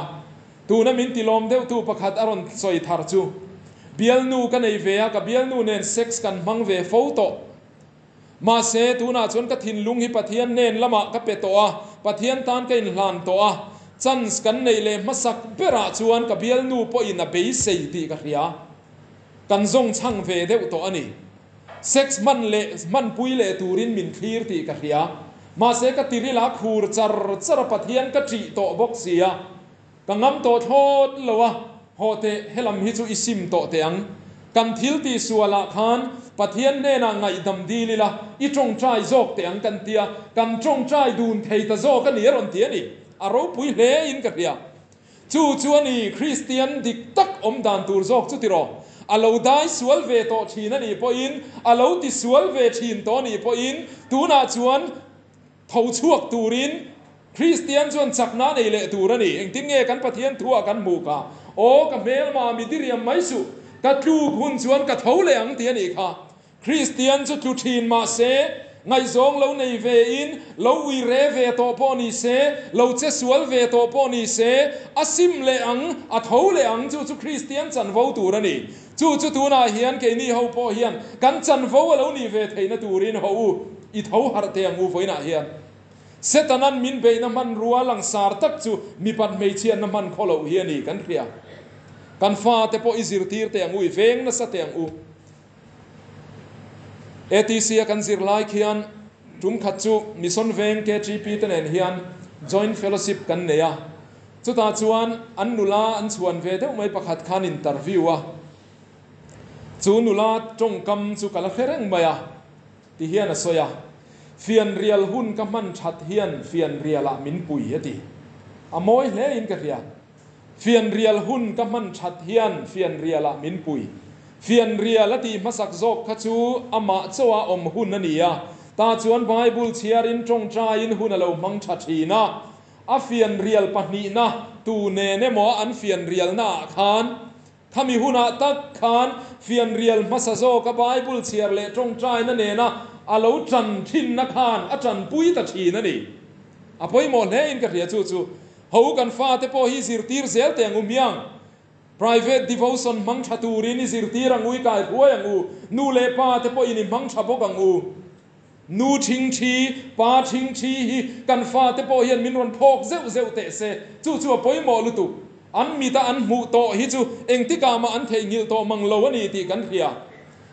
Tuna min ti lawm deuhtu pakhat a rawn sawi thar chu, Bialnu ka nei ve a, ka bialnu nen sex kan hmang ve fo tawh. Mahse, tunah chuan ka thinlung hi Pathian hnen lamah ka pe tawh a, Pathian tan ka inhlan tawh a, chance kan neih leh hmasak berah chuan ka bialnu pawhin a beisei tih ka hria. Kan zawng chhang ve deuh tawh a ni. Sex hman leh hmanpui leh turin min thlir tih ka hria. Mahse, ka tiril a khur char char a, Pathian ka ṭih tawh bawk si a. Ka ngam tawh thlawt lo a, haw teh, helam hi chu i sim tawh teh ang. Kan thil tih sualah khan Pathian hnenah ngaihdam dil ila, i tawngtai zawk teh ang kan tia, kan tawngtai dun thei ta zawk a ni a rawn ti a ni. A ropui hle in ka hria. Chu chu a ni Kristian dik tak awm dan tur zawk chu tiraw. A lo dai sual ve tawh thin a nih pawhin, a lo ti sual ve thin tawh a nih pawhin, tunah chuan tho chhuak turin Kristian chuan chakna nei leh tur a ni. Engtin nge kan Pathian thuah kan hmuh kha? Aw, ka hmelma mi diriam mai suh, ka tluk hun chuan ka tho leh ang tih a nih kha. Kristian chu tlu thin mah se, ngaihzawng lo nei ve in, lo ui re ve tawh pawh ni se, lo che sual ve tawh pawh ni se, a sim leh ang, a tho leh ang, chu chu Kristian chanvo tur a ni. Chu chu tunah hian keini ho pawh hian kan chanvo a lo nih ve theihna turin ho u, i tho harh teh ang u vawiinah hian. Setanan min beihna hmanrua langsar tak chu mipat hmeichhiatna hman khaw loh hi a ni kan hria. Kan fate pawh i zirtir teh ang u, i veng nasa teh ang u. ATC a kan zir lai khian tum khat chu Mission Veng KTP te nen hian Joint Fellowship kan nei a. Chutah chuan an nula an chhuan ve deuh mai pakhat khan interview a. Chu nula tawngkam chu ka la hre reng mai a. Ti hian a sawi a, Fianrial hun ka hman that hian fianrialah min pui a ti. A mawi hle in ka hria. Fianrial hun ka hman that hian fianrialah min pui. Fianrial a tih hmasak zawk kha chu amah chauha awm hun a ni a, tah chuan Bible chhiarin tawngtaiin hun a lo hmang tha thin a. A fianrial pahnihna tu nen emaw an fianrialnaah khan Khami hunah tak khan fianrial hmasa zawka Bible chhiar leh tawngtaina nena a lo tan thinna khan a tanpui ta thin a ni. A pawimawh hle in ka hria chu chu ho kan fate pawh hi zirtir zel teh ang u hmiang. Private devotion hmang tha turin i zirtir ang u, i kai hruai ang u, nu leh pa te pawhin i hmang tha bawk ang u. Nu ṭhingṭhi, pa ṭhingṭhi hi kan fate pawh hian min rawn phawk zeuh zeuh teh se, chu chu a pawimawh lutuk. An mita an hmuh tawh hi chu engtikah mah an theihnghilh tawh mang lo a ni tih kan hria.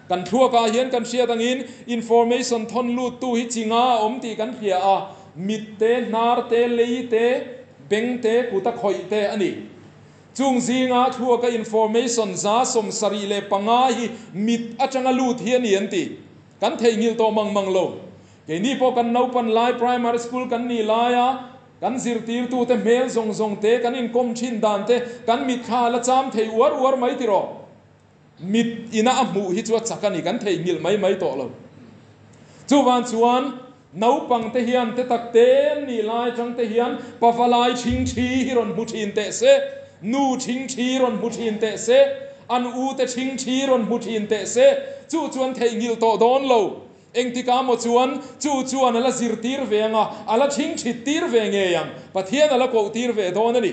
Kan thluakah hian kan hriat angin information thawn luttu hi chi nga a awm tih kan hria a, mit te, hnar te, lei te, beng te, kuta khawih te a ni. Chung zinga thluaka information 75 hi mit atanga lut hi a ni an ti. Kan theihnghilh tawh mang mang lo. Keini pawh kan naupan lai primary school kan nih laia kan zirtirtute hmel zawng zawng te, kan inkawm thin dan te, kan mitthla la cham thei uar uar mai tiraw? Mit ina a hmuh hi chu a chak a ni, kan theihnghilh mai mai tawh lo. Chuvang chuan naupang te hian te tak te an nih lai atang te hian pavalai thingthi hi rawn hmu thin teh se, nu thingthi rawn hmu thin teh se, an u te thingthi rawn hmu thin teh se, chu chuan theihnghilh tawh dawn lo. Engtikah maw chuan chu chuan a la zirtir ve ang a, a la thingthit tir ve ngei ang, Pathian a la koh tir ve dawn a ni.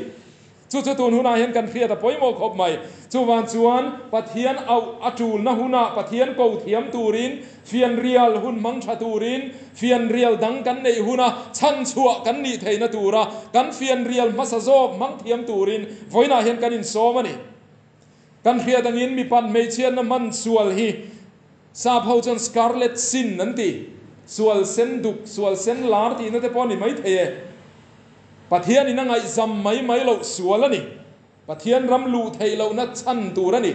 Chu chu tun hunah hian kan hriat a pawimawh khawp mai. Chuvang chuan Pathian auh a tulna hunah Pathian ko thiam turin, fianrial hun hmang tha turin, fianrial dang kan neih huna chhanchhuah kan nih theihna tura kan fianrial hmasa zawk hmang thiam turin vawiinah hian kan insawm a ni. Kan hriat angin mipat hmeichhiatna hman sual hi Sap ho chuan scarlet sin an ti. Sual sen duk, sual sen lar tihna te pawh a ni mai thei e. Pathian in a ngaihzam mai mai loh sual a ni. Pathian ram luh theih lohna chhan tur a ni.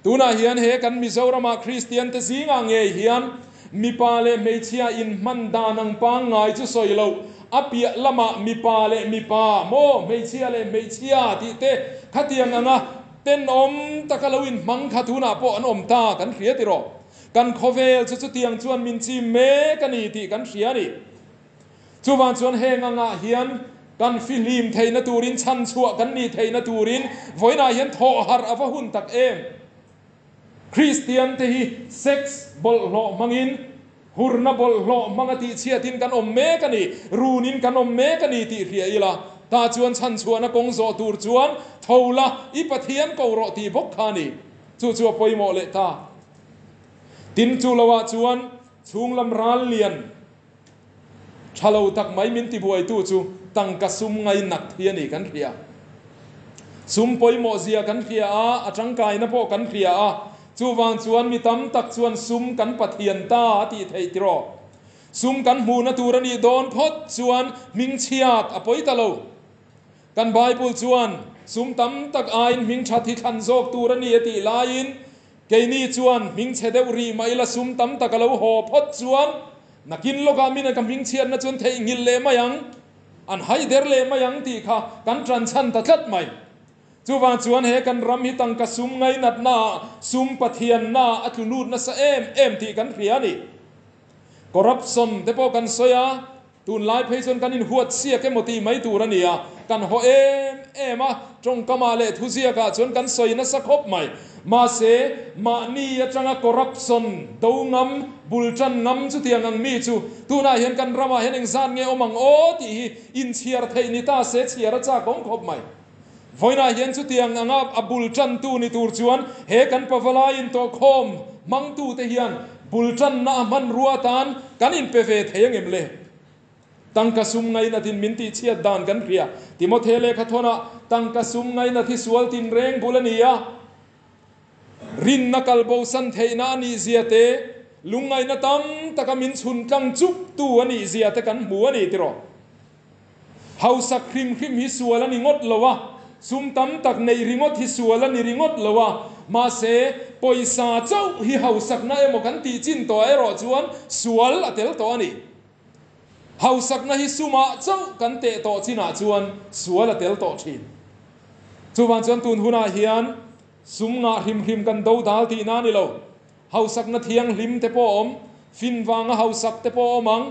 Tunah hian he kan Mizorama Kristian te zingah ngei hian mipa leh hmeichhia in hman dan ang pangngai chu sawi loh, a piah lamah mipa leh mipa maw, hmeichhia leh hmeichhia tih te khatiang anga tenawm taka lo inhmang kha tunah pawh an awm ta kan hria tiraw? Kan khawvel chu chutiang chuan min chim mek a ni tih kan hria a ni. Chuvang chuan heng angah hian kan fihlim theihna turin, chhanchhuah kan nih theihna turin vawiinah hian thawh harh a va hun tak em? Kristian te hi sex bawlhhlawh hmangin, hurna bawlhhlawh hmanga tihchhiatin kan awm mek a ni, runin kan awm mek a ni tih hria ila, tah chuan chhanchhuahna kawng zawh tur chuan tho la, i Pathian ko rawh tih bawk kha a ni. Chu chu a pawimawh leh ta. Tin, chu loah chuan chhunglam ral lian Tha lo tak mai min tibuaitu chu tangka sum ngainat hi a ni kan hria. Sum pawimawh zia kan hria a, a tangkaina pawh kan hria a, chuvang chuan mi tam tak chuan sum kan Pathian ta a tih theih tiraw. Sum kan hmuhna tur a nih dawn phawt chuan hmingchhiat a pawi ta lo. Kan Bible chuan sum tam tak aiin hmingthat hi thlan zawk tur a ni a tih laiin keini chuan hmingchhe deuh rih mah ila sum tam tak a lo haw phawt chuan Nakin lawkah min an ka hmingchhiatna chuan theihnghilh leh mai ang, an haider leh mai ang tih kha kan ṭanchhan ta tlat mai. Chuvang chuan he kan ram hi tangka sum ngainatnaah, sum pathiannaah a tlu lut nasa em em tih kan hria a ni. Corruption te pawh kan sawi a, tunlai phei chuan kan inhuat siak emaw tih mai tur a ni a, kan haw em em a, tawngkamah leh thuziakah chuan kan sawi nasa khawp mai. Mahse, mahni atanga corruption do ngam, bul tan ngam chutiang ang mi chu tunah hian kan ramah hian engzat nge awm ang aw tih hi inchhiar theih ni ta se chhiar a chak awm khawp mai. Vawiinah hian chutiang anga a bul tantu ni tur chuan he kan pavalai intawhkhawm hmangtute hian bul tanna a hmanrua atan kan inpe ve thei angem le? Tangka sum ngainatin min tihchhiat dan kan hria. Timothe lehkha thawnah tangka sum ngainat hi sual tinreng bul a ni a. Rinna kalbosan theihna a nih zia te, lungngaihna tam taka min chhun tlang chup tu a nih zia te kan hmu a ni tiraw. Hausak hrim hrim hi sual a ni ngawt lo a, sum tam tak neih ringawt hi sual a ni ringawt lo a, mahse pawisa chauh hi hausakna emaw kan tih chin tawh erawh chuan sual a tel tawh a ni. Hausakna hi sumah chauh kan teh tawh chinah chuan sual a tel tawh thin. Chuvang chuan tun hunah hian sum ngah hrim hrim kan do dal tihna a ni lo. Hausakna thianghlim te pawh a awm, fin vanga hausak te pawh a awm ang,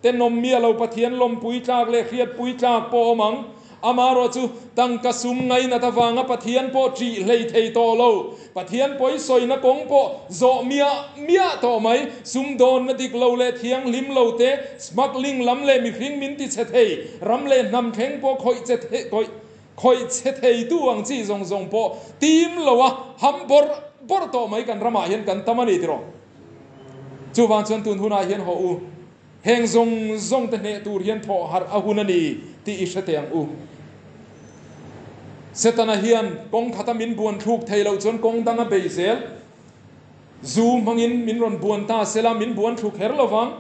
tenawm miah lo Pathian lawmpui tlak leh hriatpui tlak pawh a awm ang. Amaherawh chu tangka sum ngainat avanga Pathian pawh ṭih hlei thei tawh lo. Pathian pawi sawina kawng pawh zawh miah miah tawh mai. Sumdawnna dik lo leh thianghlim lo te, smuggling lam leh mihring min ti chhe thei, ram leh hnam thleng pawh khawih che khawih chhe theitu ang chi zawng zawng pawh tim lo a ham bawrh bawrh tawh mai kan ramah hian kan tam a ni tiraw. Chuvang chuan tun hunah hian haw u, heng zawng zawng te hneh tur hian thawh harh a hun a ni tih i hre teh ang u. Setana hian kawng khata min buan thluk thei loh chuan kawng dang a bei zel. Zu hmangin min rawn buan ta sela min buan thluk her lo vang.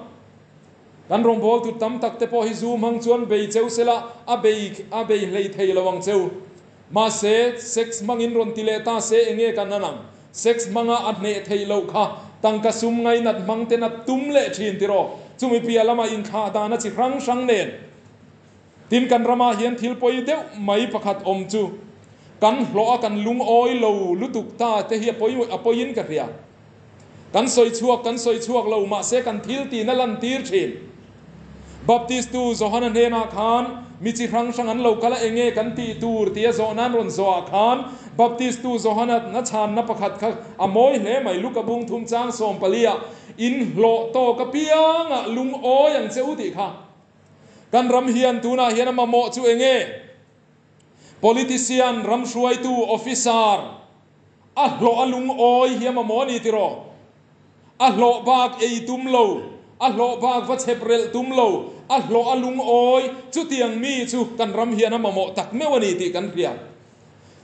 Kan rawngbâwl tut tam tak te pawh hi zu hmang chuan bei cheu sela a bei a bei hlei thei lo ang cheu. Mahse, sex hmangin rawn ti leh ta se enge kan an ang? Sex hmanga a hneh theih loh kha tangka sum ngainat hmang ten a tum leh thin tiraw? Chumi piah lama inthlah dan a chi hrang hrang nen. Tin, kan ramah hian thil pawi deuh mai pakhat awm chu kan hlawh a kan lungawi lo lutuk ta te hi a pawi a pawiin ka hria. Kan sawi chhuak kan sawi chhuak lo mahse kan thil tihna lantir thin. Baptist tu Johana hnenah khan mi chi hrang hrang an lo kal a enge kan tih tur tia zawhna an rawn zawhah khan Baptist tu Johana na chhanna pakhat kha a mawi hle mai Luka bung thum chang 14 ah in hlawh tawk apiangah lungawi ang che u tih kha kan ram hian tunah hian a mamawh chu enge Politician, ramhruaitu, officer, a hlawh a lungawi hi a mamawh a ni tiraw? A hlawh bak ei tum lo, a hlawh bak va chhep relh tum lo, a hlawh a lungawi, chutiang mi chu kan ram hian a mamawh tak meuh a ni tih kan hria.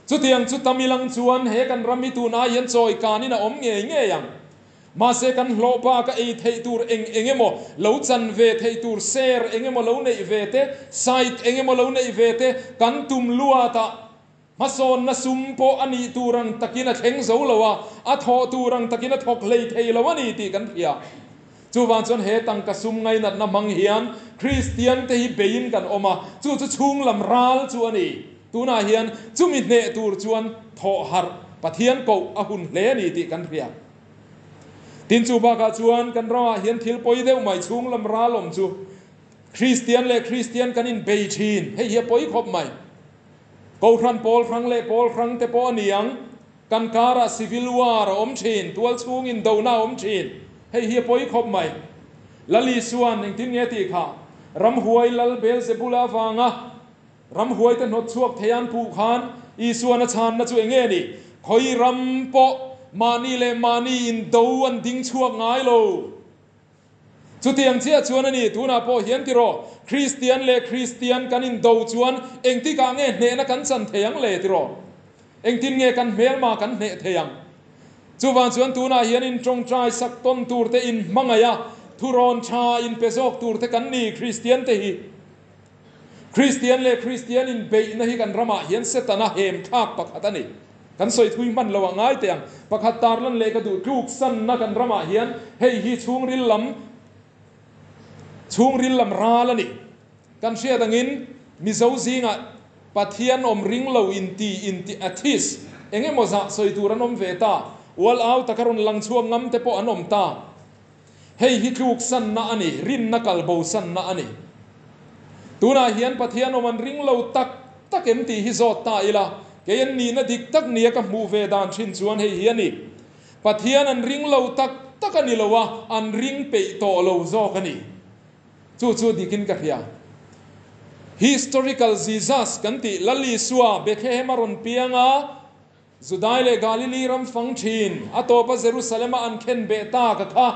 Chutiang chu Tamilang chuan he kan ram hi tun ai hian chawi kanin a awm ngei ngei ang. Mahse kan hlawh bak a ei theih tur eng eng emaw lo chan ve theih tur share eng emaw lo neih ve te, site eng emaw lo neih ve te kan tum luat a, hmasawnna sum pawh a nih tur ang takin a thleng zo lo a, a thawh tur ang takin a thawk hlei thei lo a ni tih kan hria. Chuvang chuan he tangka sum ngainatna hmang hian Kristian te hi beiin kan awm a, chu chu chhunglam ral chu a ni. Tunah hian chumi hneh tur chuan thawh harh Pathian koh a hun hle a ni tih kan hria. Tin chu bakah chuan kan ramah hian thil pawi deuh mai chhung lam ral awm chu Kristian leh Kristian kan inbei thin, hei hi a pawi khawp mai. Kohhran pawl hrang leh pawl hrang te pawh a ni ang, kan karah civil war a awm thin, tual chhung indona a awm thin, hei hi a pawi khawp mai. Lal Isuan engtin nge tih kha ramhuai Lal Beelzebula avanga Ramhuaite hnawt chhuak thei an puh khan Isuan a chhanna chu enge ni? Khawi ram pawh mahni leh mahni in do an ding chhuak ngai lo. Chutiang chiah chuan a ni, tunah pawh hian tiraw, Kristian leh Kristian kan in do chuan engtikah nge hnehna kan chan thei ang le tiraw? Engtin nge kan hmelma kan hneh thei ang? Chuvang chuan tunah hian in tawngtai sak tawn tur te in hmangaih a, thurawn tha in pe zawk tur te kan ni Kristian te hi. Kristian leh Kristian inbeihna hi kan ramah hian Setana hem thlak pakhat a ni. Kan sawi thui hman lo ah ngai teh ang. Pakhat tarlan leh ka duh tluksanna kan ramah hian hei hi chhungril lam chhungril lam ral a ni. Kan hriat angin Mizo zingah Pathian awm ring lo inti inti atheist eng emaw zah sawi tur an awm ve ta. Ual au taka rawn lang chhuak ngam te pawh an awm ta. Hei hi tluksanna a ni, rinna kalbosanna a ni. Tunah hian Pathian awm an ring lo tak tak em tih hi zawt ta ila, kei an nihna dik tak nia ka hmuh ve dan thin chuan hei hi a ni. Pathian an ring lo tak tak a ni lo a, an ring peih tawh lo zawk a ni. Chu chu dikin ka hria. Historical Jesus kan tih Lal Isua Bethlehem a rawn piang a, Judai leh Galili ram fang thin, a tawpa Jerusalem-a an khen beh ta ka kha.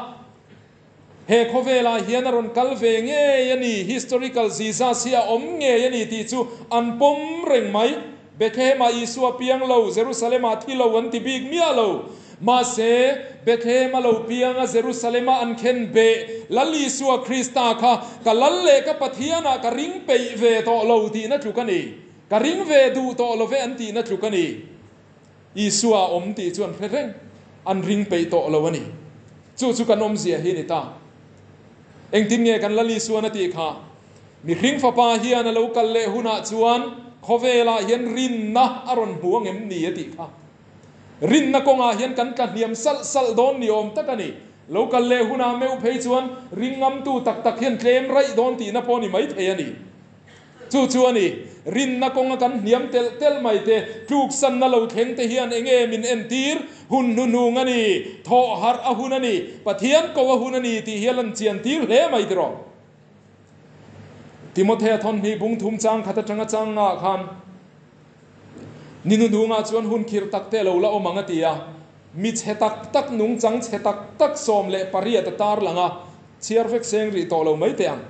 He khawvelah hian a rawn kal ve ngei a ni, historical Jesus hi a awm ngei a ni tih chu an pawm reng mai. Bethlehem-ah Isua piang lo, Jerusalem-ah thi lo an ti bik miah lo. Mahse, Bethlehem-a lo pianga Jerusalem-a an khen beh Lal Isua Krista kha ka Lal leh ka Pathianah ka ring peih ve tawh lo tihna tluk a ni. Ka ring ve duh tawh lo ve an tihna tluk a ni. Isua a awm tih chu an hre reng, an ring peih tawh lo a ni. Chu chu kan awmzia hi a ni ta. Engtin nge kan Lal Isuan a tih kha? Mihring fapa hian a lo kal leh hunah chuan khawvelah hian rinna a rawn hmu angem ni a tih kha. Rinna kawngah hian kan tla hniam salh salh dawn ni awm tak a ni. Lo kal leh hunah meuh phei chuan ring ngamtu tak tak hian tlem raih dawn tihna pawh a ni maithei a ni. Chu chu a ni, rinna kawnga kan hniam telh telh mai te, tluksanna lo thleng te hian enge min entir? Hun hnuhnung a ni, thawh harh a hun a ni, Pathian ko a hun a ni tih hi a lan chian tir hle mai tiraw? Timothea thawnhnih bung thum chang khat atanga chang ngah khan ni hnuhnungah chuan hun khirh tak te lo la awm ang a ti a. Mi chhe tak tak, nungchang chhe tak tak 18 a tarlang a, chhiar vek seng rih tawh lo mai teh ang.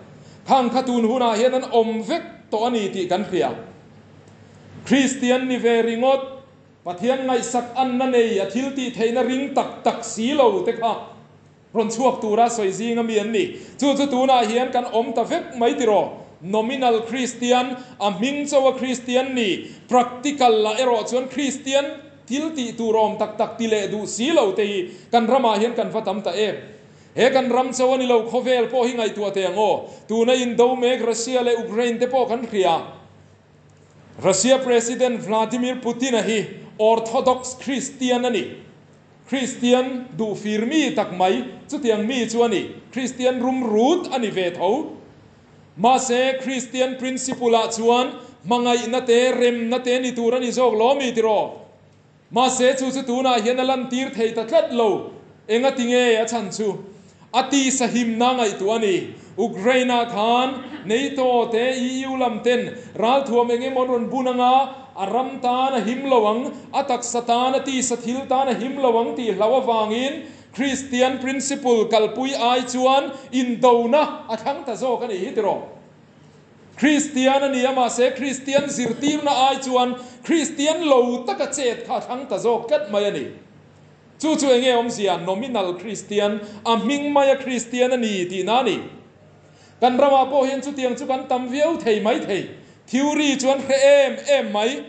Khang kha tun hunah hian an awm vek tawh a ni tih kan hria. Kristian ni ve ringawt, Pathian ngaihsak anna nei, a thil tih theihna ring tak tak si lo te kha rawn chhuak tura sawi zing a mi an ni. Chu chu tunah hian kan awm ta vek mai tiraw? Nominal Kristian, a hming chaua Kristian ni, practical lah erawh chuan Kristian thil tih tur awm tak tak ti leh duh si lo te hi kan ramah hian kan va tam ta em? He kan ram chaua ni lo khawvel pawh hi ngaihtuah teh ang aw. Tuna indo mek Russia leh Ukraine te pawh kan hria. Russia President Vladimir Putin-a hi Orthodox Kristian a ni. Kristian duh fir mi tak mai chutiang mi chu a ni. Kristian rum rut a ni ve tho. Mahse, Kristian principle-ah chuan hmangaihna te, remna te ni tur a ni zawk lo mi tiraw? Mahse, chu chu tunah hian a lantir thei ta tlat lo. Engati nge a chhan chu? A tisa himna ngaihtuah a ni. Ukraine-ah khan NATO te, EU lam ten ralthuam eng emaw an rawn bun anga, a ram tan a him lo ang, a taksa tan, a tisa thil tan a him lo ang tih hlauh avangin Christian principle kalpui ai chuan indona a thlang ta zawk a nih hi tiraw? Kristian a ni a, mahse Kristian zirtirna ai chuan Kristian lo taka chet kha a thlang ta zawk tlat mai a ni. Chu chu enge awmzia? Nominal Kristian, a hming maia Kristian a ni tihna a ni. Kan ramah pawh hian chutiang chu kan tam viau thei mai thei. Theory chuan hre em em mai.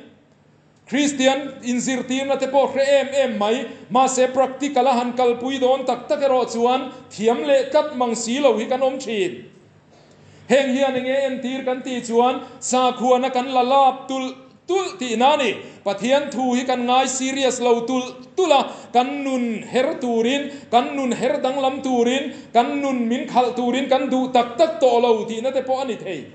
Kristian inzirtirna te pawh hre em em mai, mahse practical a han kalpui dawn tak tak erawh chuan thiam leh tlat mang si lo hi kan awm thin. Heng hian enge entir kan tih chuan sakhuana kan la lap tulh tulh tihna a ni. Pathian thu hi kan ngai serious lo tulh tulh a, kan nun her turin, kan nun her danglam turin, kan nun min khalh turin kan duh tak tak tawh lo tihna te pawh a ni thei.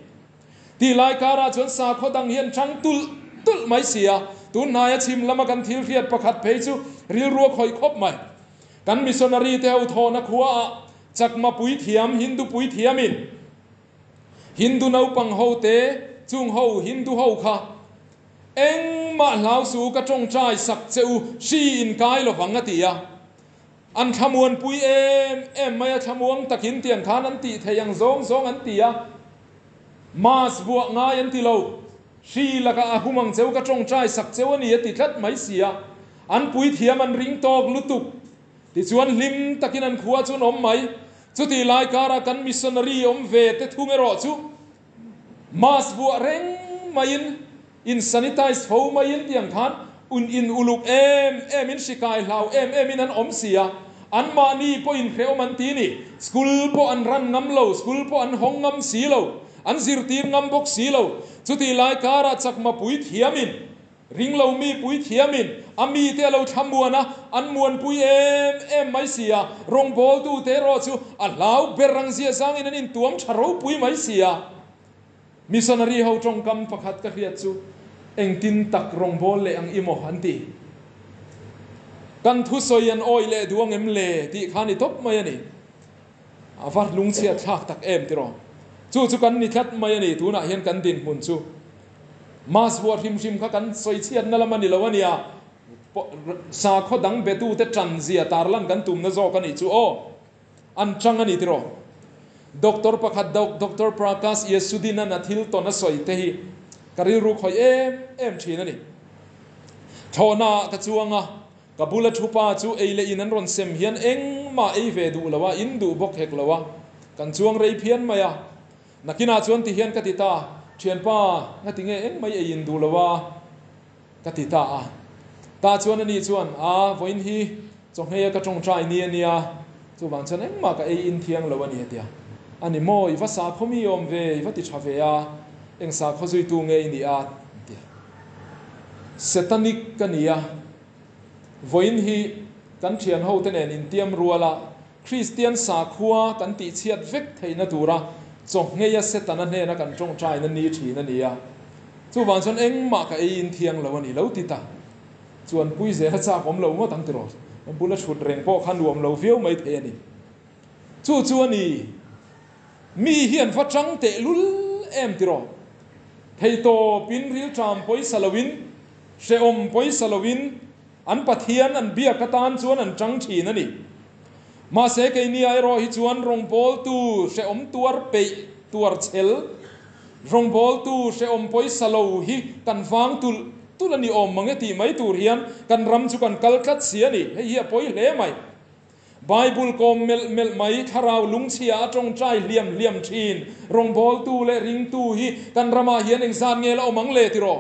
Tih lai karah chuan sakhaw dang hian chang tulh tulh mai si a, tun hnaia chhim lama kan thil hriat pakhat phei chu rilru a khawih khawp mai. Kan missionary te ho thawhna khuaah Chakma puithiam, Hindu puithiamin Hindu naupang ho te, chung ho Hindu ho kha engmah hlau su ka tawngtai sak che u, hri in kai lovang a ti a. An thlamuanpui em em mai a, thlamuang takin tiang khan an tih theih ang zawng zawng an ti a, Mass vuah ngai an ti lo, hri lakah a hum ang cheu ka tawngtai sak cheu a ni a ti tlat mai si a, an puithiam an ring tawk lutuk. Tichuan hlim takin an khua chu an awm mai. Chutih lai karah kan missionary awm ve te thung erawh chu Mass vuah reng maiin In sanitize fo maiin tiang khan un in uluk em em in hrikai hlau em em in an awm si a, anmahni pawh in hrehawm an ti ni. School pawh an ran ngam lo, school pawh an hawng ngam si lo, an zirtir ngam bawk si lo. Chutih lai karah chakma pui thiamin, ringlo mi pui thiamin a mite a lo thlamuan a, an muanpui em em mai si a, rawngbawltute erawh chu a hlau ber ang zia zangin an intuam tha ropui mai si a. Missionary ho tawngkam pakhat ka hriat chu engtin tak rawngbâwl leh ang i maw an ti. Kan thusawi an awih leh duh ang em le tih kha ni tawp mai a ni. A va lungchhiat thlak tak em tiraw? Chu chu kan ni tlat mai a ni tunah hian kan dinhmun chu. Mass vuah hrim hrim kha kan sawi chhiatna lam a ni lo a nia. Sakhaw dang betute tan zia tarlan kan tumna zawk a nih chu aw. An chang a ni tiraw? Doctor pakhat dok Doctor Prakash Yesudinan a thil tawn a sawi te hi ka rilru khawih em em thin a ni. Thlawhna ah ka chuang a, ka bula thu pa chu ei leh in an rawn sem hian engmah ei ve duh lo a, in duh bawk hek lo a, kan chuang rei phian mai a. Nakinah chuan ti hian ka ti ta, Thianpa, ngati nge engmah i ei in duh lo a? Ka ti ta a. Tah chuan ani chuan, A, vawiin hi chawhmei a ka tawngtai ni a nia, chuvang chuan engmah ka ei in thiang lo a ni a ti a. A ni maw, i va sakhaw mi awm ve, i va ti tha ve a, eng sakhaw zuitu nge i nih a? a ti a. Setanic ka ni a, vawiin hi kan thian ho te nen intiam rual a, Kristian sakhua kan tihchhiat vek theihna tura chawhngei a Setana hnena kan tawngtaina ni thin a ni a. Chuvang chuan engmah ka ei in thiang lo a ni lo ti ta. Chuan pui zela chak awm lo ngawt ang tiraw? Bula thut reng pawh kha nuam lo viau mai thei a ni. Chu chu a ni. Mi hi an va chang teh lul em tiraw? Thei tawpin rilṭam pawisa loin, hrehawm pawisa loin. An Pathian an biak atan chuan an tang thin a ni. Mahse keini ah erawh hi chuan rawngbawltu hrehawm tuar peih tuar chhel, rawngbawltu hrehawm pawisa lo hi kan vang tulh tulh a ni awm mang e tih mai tur hian kan ram chu kan kal tlat si a ni. Hei hi a pawi hle mai. Bible kawm melh melh mai, thlarau lungchhia a tawngtai hliam hliam thin, rawngbawltu leh ringtu hi kan ramah hian engzat nge la awm ang le tiraw?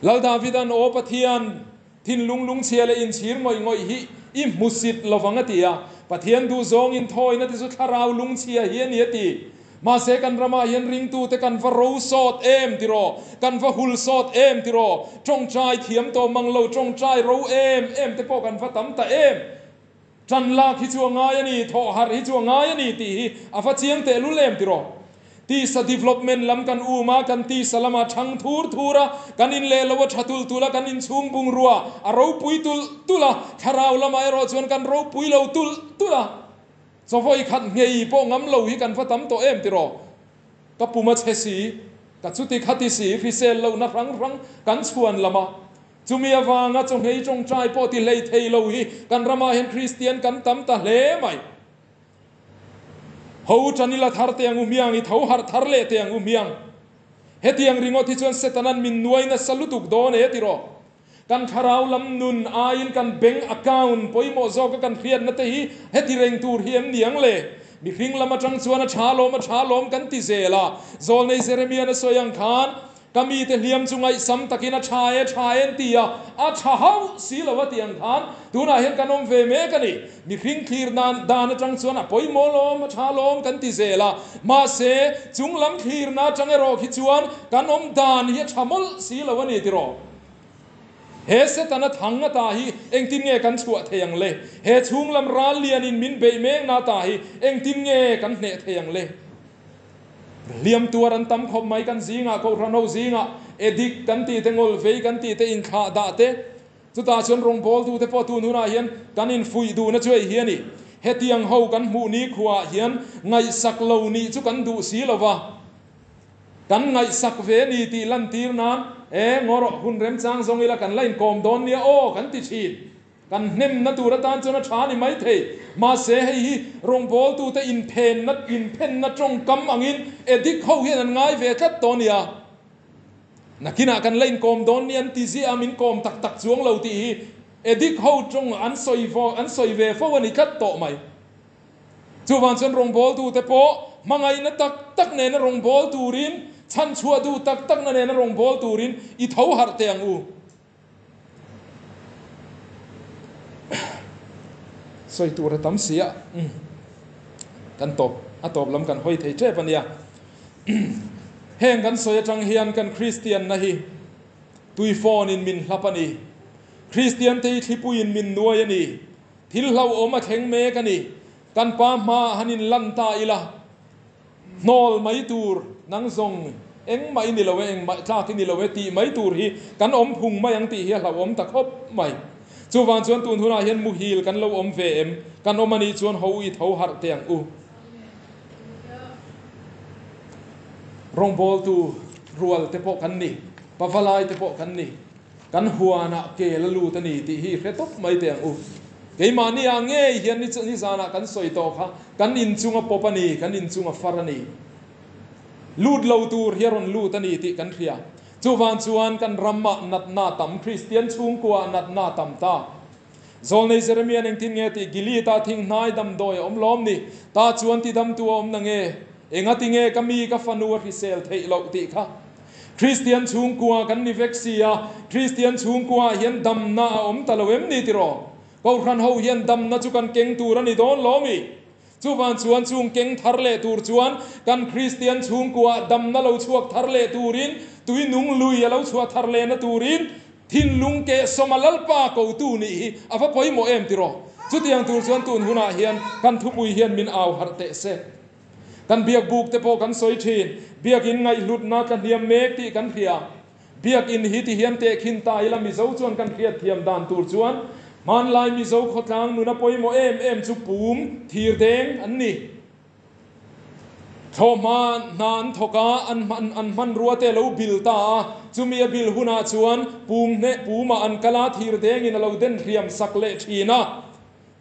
Lal Davida'n, Aw Pathian, thinlung lungchhia leh inchhir ngawih ngawih hi i hmusit lovang a ti a. Pathian duhzawng inthawina te chu thlarau lungchhia hi a ni a ti. Mahse kan ramah hian ringtute kan va ro sawt em tiraw? Kan va hul sawt em tiraw? Tawngtai thiam tawh mang lo, tawngtai ro em em te pawh kan va tam ta em? Ṭan lak hi chu a ngai a ni, thawh harh hi chu a ngai a ni tih hi a va chiang tehlul em tiraw? Tisa development lam kan um a, kan tisa lamah ṭhang thur thur a, kan in leh lo a ṭha tulh tulh a, kan inchhung bungrua a ropui tulh tulh a, thlarau lamah erawh chuan kan ropui lo tulh tulh a, chawvawi khat nghei pawh ngam lo hi kan va tam tawh em tiraw? Ka pum a chhe si, ka chuti khati si, hrisel lohna hrang hrang kan chhuan lam a. Chumi avanga chawhmei tawngtai pawh ti hlei thei lo hi kan ramah hian Kristian kan tam ta hle mai. Ho Tanila thar te ang u hmiang, i tho harh thar leh te ang u hmiang. Hetiang ringawt hi chuan Setanan min nuai nasa lutuk dawn e tiraw. Kan thlarau lam nun aiin kan bank account pawimawh zawka kan hriatna te hi heti reng tur hi em ni ang le? Mihring lam atang chuan a tha lawm a tha lawm kan ti zel a, Zawlnei Jeremian a sawi ang khan, Ka mite hliam chu ngaihsam takin a tha e, tha e an ti a, a tha hauh si lo a ti ang khan tunah hian kan awm ve mek a ni. Mihring thlir nan dan atang chuan a pawimawh lawm, a tha lawm kan ti zel a, mahse chung lam thlirna atang erawh khi chuan kan awm dan hi a tha mawlh si lo a ni tiraw? He Setana thang ata hi engtin nge kan chhuah thei ang le? He chhung lam ral lianin min beih mekna ata hi engtin nge kan hneh thei ang le? Hliam tuar an tam khawp mai kan zingah, Kohhran ho zingah, edik kan tih te, ngawlvei kan tih te, inthlah dah te, chutah chuan rawngbawltu te pawh tun hunah hian kan infuih duhna chu hei hi a ni. Hetiang ho kan hmuh ni khuaah hian ngaihsak lo nih chu kan duh si lo va, kan ngaihsak ve ni tih lantir nan, E, ngawrawh hun remchang zawng ila kan la inkawm dawn nia aw kan ti thin. Kan hnemna tur atan chuan a tha ni mai thei. Mahse, hei hi rawngbawltute inphenna inphenna tawngkam angin addict ho hian an ngai ve tlat tawh nia. Nakinah kan la inkawm dawn ni an ti ziah a, min kawm tak tak chuang lo tih hi addict ho tawng an sawi an sawi ve fo a ni tlat tawh mai. Chuvang chuan rawngbawltute pawh hmangaihna tak tak nena rawngbâwl turin, chhanchhuah duh tak takna nena rawngbâwl turin i tho harh teh ang u. Sawi tur a tam si a, kan tawp a tawp lam kan hawi thei tep a nia. Heng kan sawi atang hian kan Kristianna hi tui phone in min hlap a ni. Kristian te hi thlipui in min nuai a ni. Thil hlauhawm a thleng mek a ni. Kan pa hmaah han in lan ta ila. Hnawl mai tur, nang zawng engmah i ni lo e, engmah tlak i ni lo e tih mai tur hi kan awm phung mai ang tih hi a hlauhawm ta khawp mai. Chuvang chuan tun hunah hian muhil kan lo awm ve em? Kan awm anih chuan ho i tho harh teh ang u. Rawngbawltu rual te pawh kan ni, pavalai te pawh kan ni. Kan huanah kel a lut a ni tih hi i hre tawp mai teh ang u. Keimahni ah ngei hian ni nizanah kan sawi tawh kha, kan inchung a pawp a ni, kan inchung a far a ni. Lut lo tur hi a rawn lut a ni tih kan hria. Chuvang chuan kan ramah natna tam, Kristian chhungkuaah natna tam ta. Zawlnei Jeremia'n engtin nge tih Gilead-ah thinghnai damdawi a awm lawm ni? Ta chuan ti damtu a awm na nge? Engati nge ka mi ka fanu a hrisel theih loh tih kha? Kristian chhungkua kan ni vek si a, Kristian chhungkuaah hian damna a awm ta lo em ni tiraw? Kohhran ho hian damna chu kan keng tur a ni dawn lo mi? Chuvang chuan chung keng thar leh tur chuan kan Kristian chhungkuaah damna lo chhuak thar leh turin, tui nung lui a lo chhuah thar lehna turin thinlung kehsawma Lalpa kotu nih hi a va pawimawh em tiraw? Chutiang tur chuan tun hunah hian kan thupui hian min au harh teh se. Kan biakbuk te pawh kan sawi thin, biakin ngaihhlutna tla hniam mek tih kan hria. Biakin hi ti hian tehkhin ta ila Mizo chuan kan hriat thiam dan tur chuan hmanlai Mizo khawtlang nuna pawimawh em em chu pum thir deng an ni. Thlawhhma hna an thawk a, an an hmanrua te a lo bil ta a, chumi a bil hunah chuan pum hneh pumah an kal a, thir dengin a lo den hriam sak leh thin a.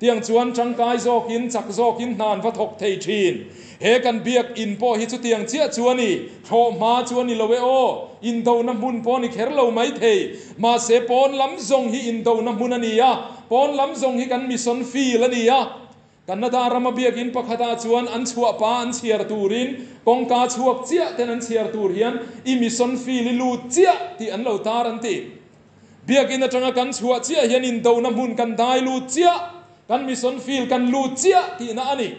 Tiang chuan tangkai zawkin, chak zawkin hna an va thawk thei thin. He kan biak in pawh hi chutiang chiah chu a ni. Thlawhhma chu a ni lo e aw. Indona hmun pawh a ni kher lo mai thei. Mahse pawn lam zawng hi indona hmun a ni a, pawn lam zawng hi kan mission field a ni a. Canada rama biakin pakhatah chuan an chhuah pa an chhiar turin kawngka chhuak chiah ten an chhiar tur hian i mission field i lut chiah tih an lo tar an ti. Biakin atanga kan chhuah chiah hian indona hmun kan dai lut chiah, kan mission field kan lut chiah tihna a ni.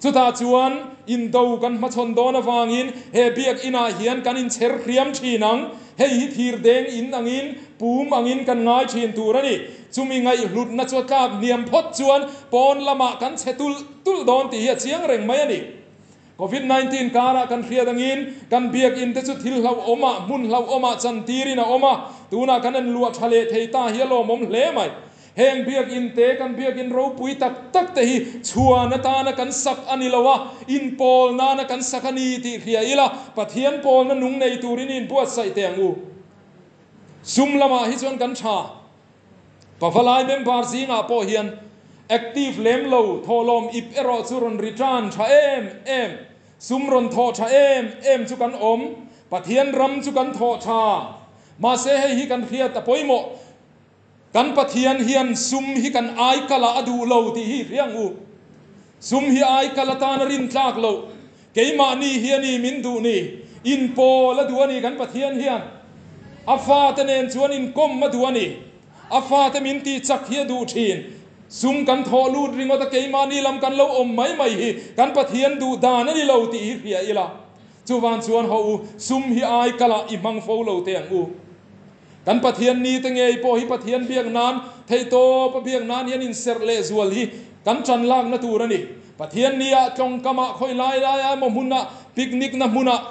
Chutah chuan indo kan hmachhawn dawn avangin he biakinah hian kan inchher hriam thin ang. Hei hi thir deng in angin, pum angin kan ngai thin tur a ni. Chumi ngaihhlutna chu a tlak hniam phawt chuan pawn lamah kan chhe tulh tulh dawn tih hi a chiang reng mai a ni. Covid 19 karah kan hriat angin kan biakinn te chu thil hlauhawmah, hmun hlauhawmah chantirin a awm a, tunah kan en luah tha leh thei ta hi a lawmawm hle mai. Heng biakinn te, kan biakinn ropui tak tak te hi chhuan atana kan sak a ni lo a, inpawl nana kan sak a ni tih hria ila, Pathian pawlna nung nei turin i inbuatsaih teh ang u. Sum lamah hi chuan kan tha. Pavalai member zingah pawh hian active lem lo thawhlawm ip erawh chu rawn return tha em em, sum rawn thawh tha em em chu kan awm, Pathian ram chu kan thawh tha. Mahse hei hi kan hriat a pawimawh, kan Pathian hian sum hi kan aikalah a duh lo tih hi hria ang u. Sum hi aikal atan a rintlak loh, Keimahni hi a ni min duh ni. Inpawl a duh a ni kan Pathian hian. A fate nen chuan inkawm a duh a ni. A fate min tih chak hi a duh thin. Sum kan thawh lut ringawt a keimahni lam kan lo awm mai mai hi kan Pathian duh dan a ni lo tih hi hria ila. Chuvang chuan haw u, sum hi ai kalah i hmang fo lo teh ang u. Kan Pathian ni te ngei pawh hi Pathian biak nan, theihtawp a biak nan hian inserh leh zual hi kan tan lakna tur a ni. Pathian ni ah tlawngkam ah khawi lai lai ah emaw hmun ah picnic na hmun ah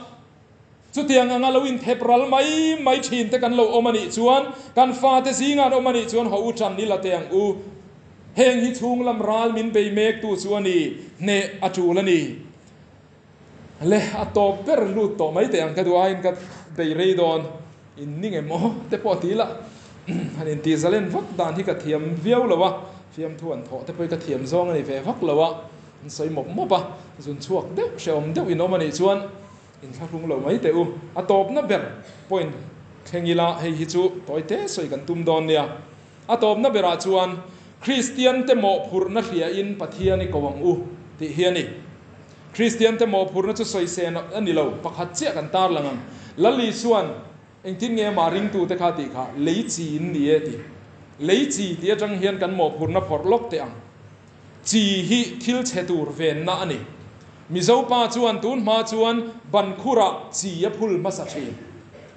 chutiang anga lo inthep ral mai mai thin te kan lo awm a nih chuan kan fate zingah an awm a nih chuan haw u tan ila teh ang u. Heng hi chhunglam ral min bei mek tu chu a ni, hneh a tul a ni. Le, a tawp ber lut tawh mai teh ang ka duh aiin ka bei rei dawn in ni nge maw te pawh ti ila han intih zalen vak dan hi ka thiam viau lo a, fiamthu an thawh te pawh hi ka thiam zawng a ni ve vak lo a, an sawi mawp mawp a, zun chhuak deuh hrehawm deuh in awm a nih chuan inthlahrung lo mai teh u. A tawpna ber point thleng ila hei hi chu tawi te sawi kan tum dawn nia. A tawpna berah chuan Kristian te mawhphurhna hriain Pathian i ko ang u tih hi a ni. Kristian te mawhphurhna chu sawisên a ni lo, pakhat chiah kan tarlang ang. Lal Isua'n engtin nge amah ringtute kha tih kha lei chi in ni e tih. Lei chi tih atang hian kan mawhphurhna phawrh lawk teh ang. Chi hi thil chhe tur venna a ni. Mizo pa chuan tun hma chuan ban khurah chi a phul hmasa thin.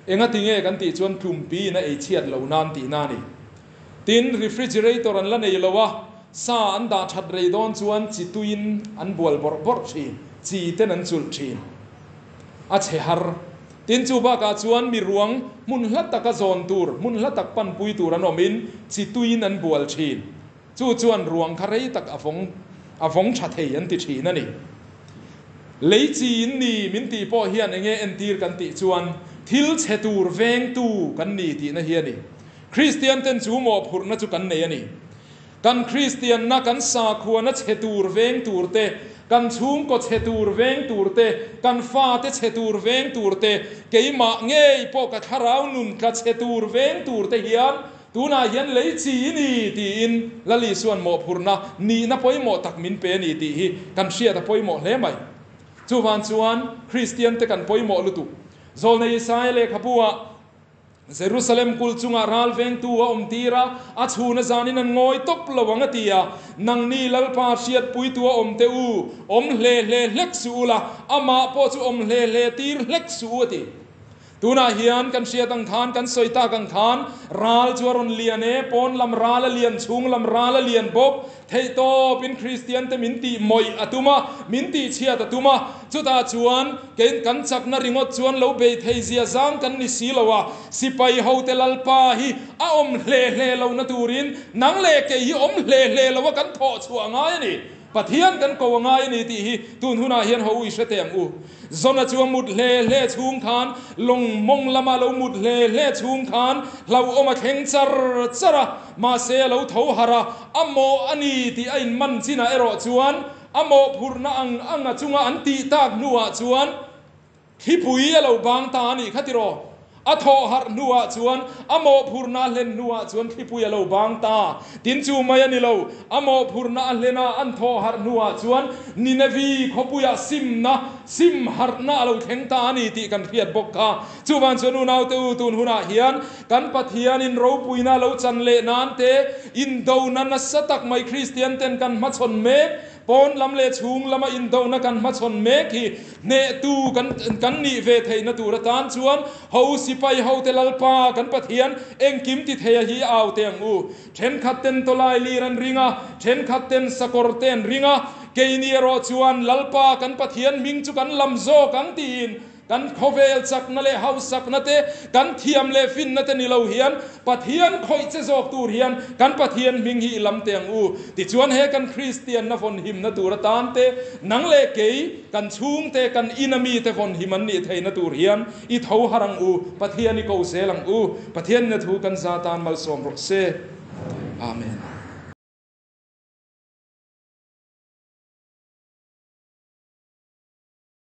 Engati nge kan tih chuan tlumpi in a ei chhiat lo nan tihna a ni. Tin, refrigerator an la nei lo a, sa an dah that rei dawn chuan chi tuiin an bual bawrh bawrh thin, chi ten an chulh thin. A chhe har. Tin, chu bakah chuan mi ruang hmun hla taka zawn tur, hmun hla tak panpui tur an awmin chi tuiin an bual thin. Chu chuan ruang kha rei tak a vawng a vawng tha thei an ti thin a ni. Lei chi in ni min tih pawh hian enge entir kan tih chuan thil chhe tur vengtu kan ni tihna hi a ni. Kristian ten chu mawhphurhna chu kan nei a ni. Kan Kristianna kan sakhuana chhe tur veng tur te, kan chhungkaw chhe tur veng tur te, kan fate chhe tur veng tur te, keimah ngei pawh ka thlarau nun tla chhe tur veng tur te hian Tunah hian lei chi i ni tiin Lal Isua'n mawhphurhna nihna pawimawh tak min pe a ni tih hi kan hriat a pawimawh hle mai. Chuvan chuan Kristiante kan pawimawh lutuk. Zawlnei Isaia lehkhabu-ah Jerusalem kul chungah ral vengtu a awm tir a, a chhuna zanin an ngawi tawp lo ang a ti a, Nangni Lalpa hriatpuitu a awm teh u, awm hle hle hlek suh ula, amah pawh chu awm hle hle tir hlek suh u a ti. Tunah hian kan hriat ang khan, kan sawi tak ang khan, ral chu a rawn lian e, pawn lam ral a lian, chhung lam ral a lian bawk. Theihtawpin Kristiante min tih mawih a tum a, min tih chhiat a tum a. Chutah chuan kei kan chakna ringawt chuan lo bei thei zia zang kan ni si lo a, sipai hote Lalpa hi a awm hle hle lohna turin nang leh kei hi awm hle hle lo a kan thawh chhuah ngai a ni. Pathian kan ko a ngai a ni tih hi tun hunah hian ho i hre teh ang u. Zona chu a mut hle hle chhung khan, lawng mawng lama lo mut hle hle chhung khan hlauhawm a thleng char char a, mahse a lo tho harh a, a mawh a ni tih a inman chinah erawh chuan a mawhphurhna ang ang a chunga an tih tak hnuah chuan thlipui a lo bang ta a nih kha tiraw? A thawh harh hnuah chuan a mawhphurhna a hlen hnuah chuan thlipui a lo bang ta. Tin chu mai a ni lo, a mawhphurhna a hlen a an thawh harh hnuah chuan Ninevi khawpuiah simna, sim harhna a lo thleng ta a ni tih kan hriat bawk kha. Chuvang chuan unaute u, tun hunah hian kan Pathianin ropuina lo chan leh nan te, indona nasa tak mai Kristian ten kan hmachhawn mek, Pawn lam leh chhung lama indona kan hmachhawn mek hi hnehtu kan kan nih ve theihna tur atan chuan ho sipai hote Lalpa kan Pathian engkim ti theia hi au teh ang u. Thenkhat ten tawlai lir an ring a, thenkhat ten sakawr te an ring a, keini erawh chuan Lalpa kan Pathian hming chu kan lam zawk ang tiin Kan khawvel chakna leh hausakna te, kan thiam leh finna te ni lo hian Pathian khawih che zawk tur hian kan Pathian hming hi i lam teh ang u. Tichuan he kan Kristianna vawn himna tur atan te, nang leh kei, kan chhungte, kan ina mite vawn him an nih theihna tur hian i tho har ang u, Pathian i ko zel ang u. Pathian ina thu kan za tan malsawm rawh se. Amen.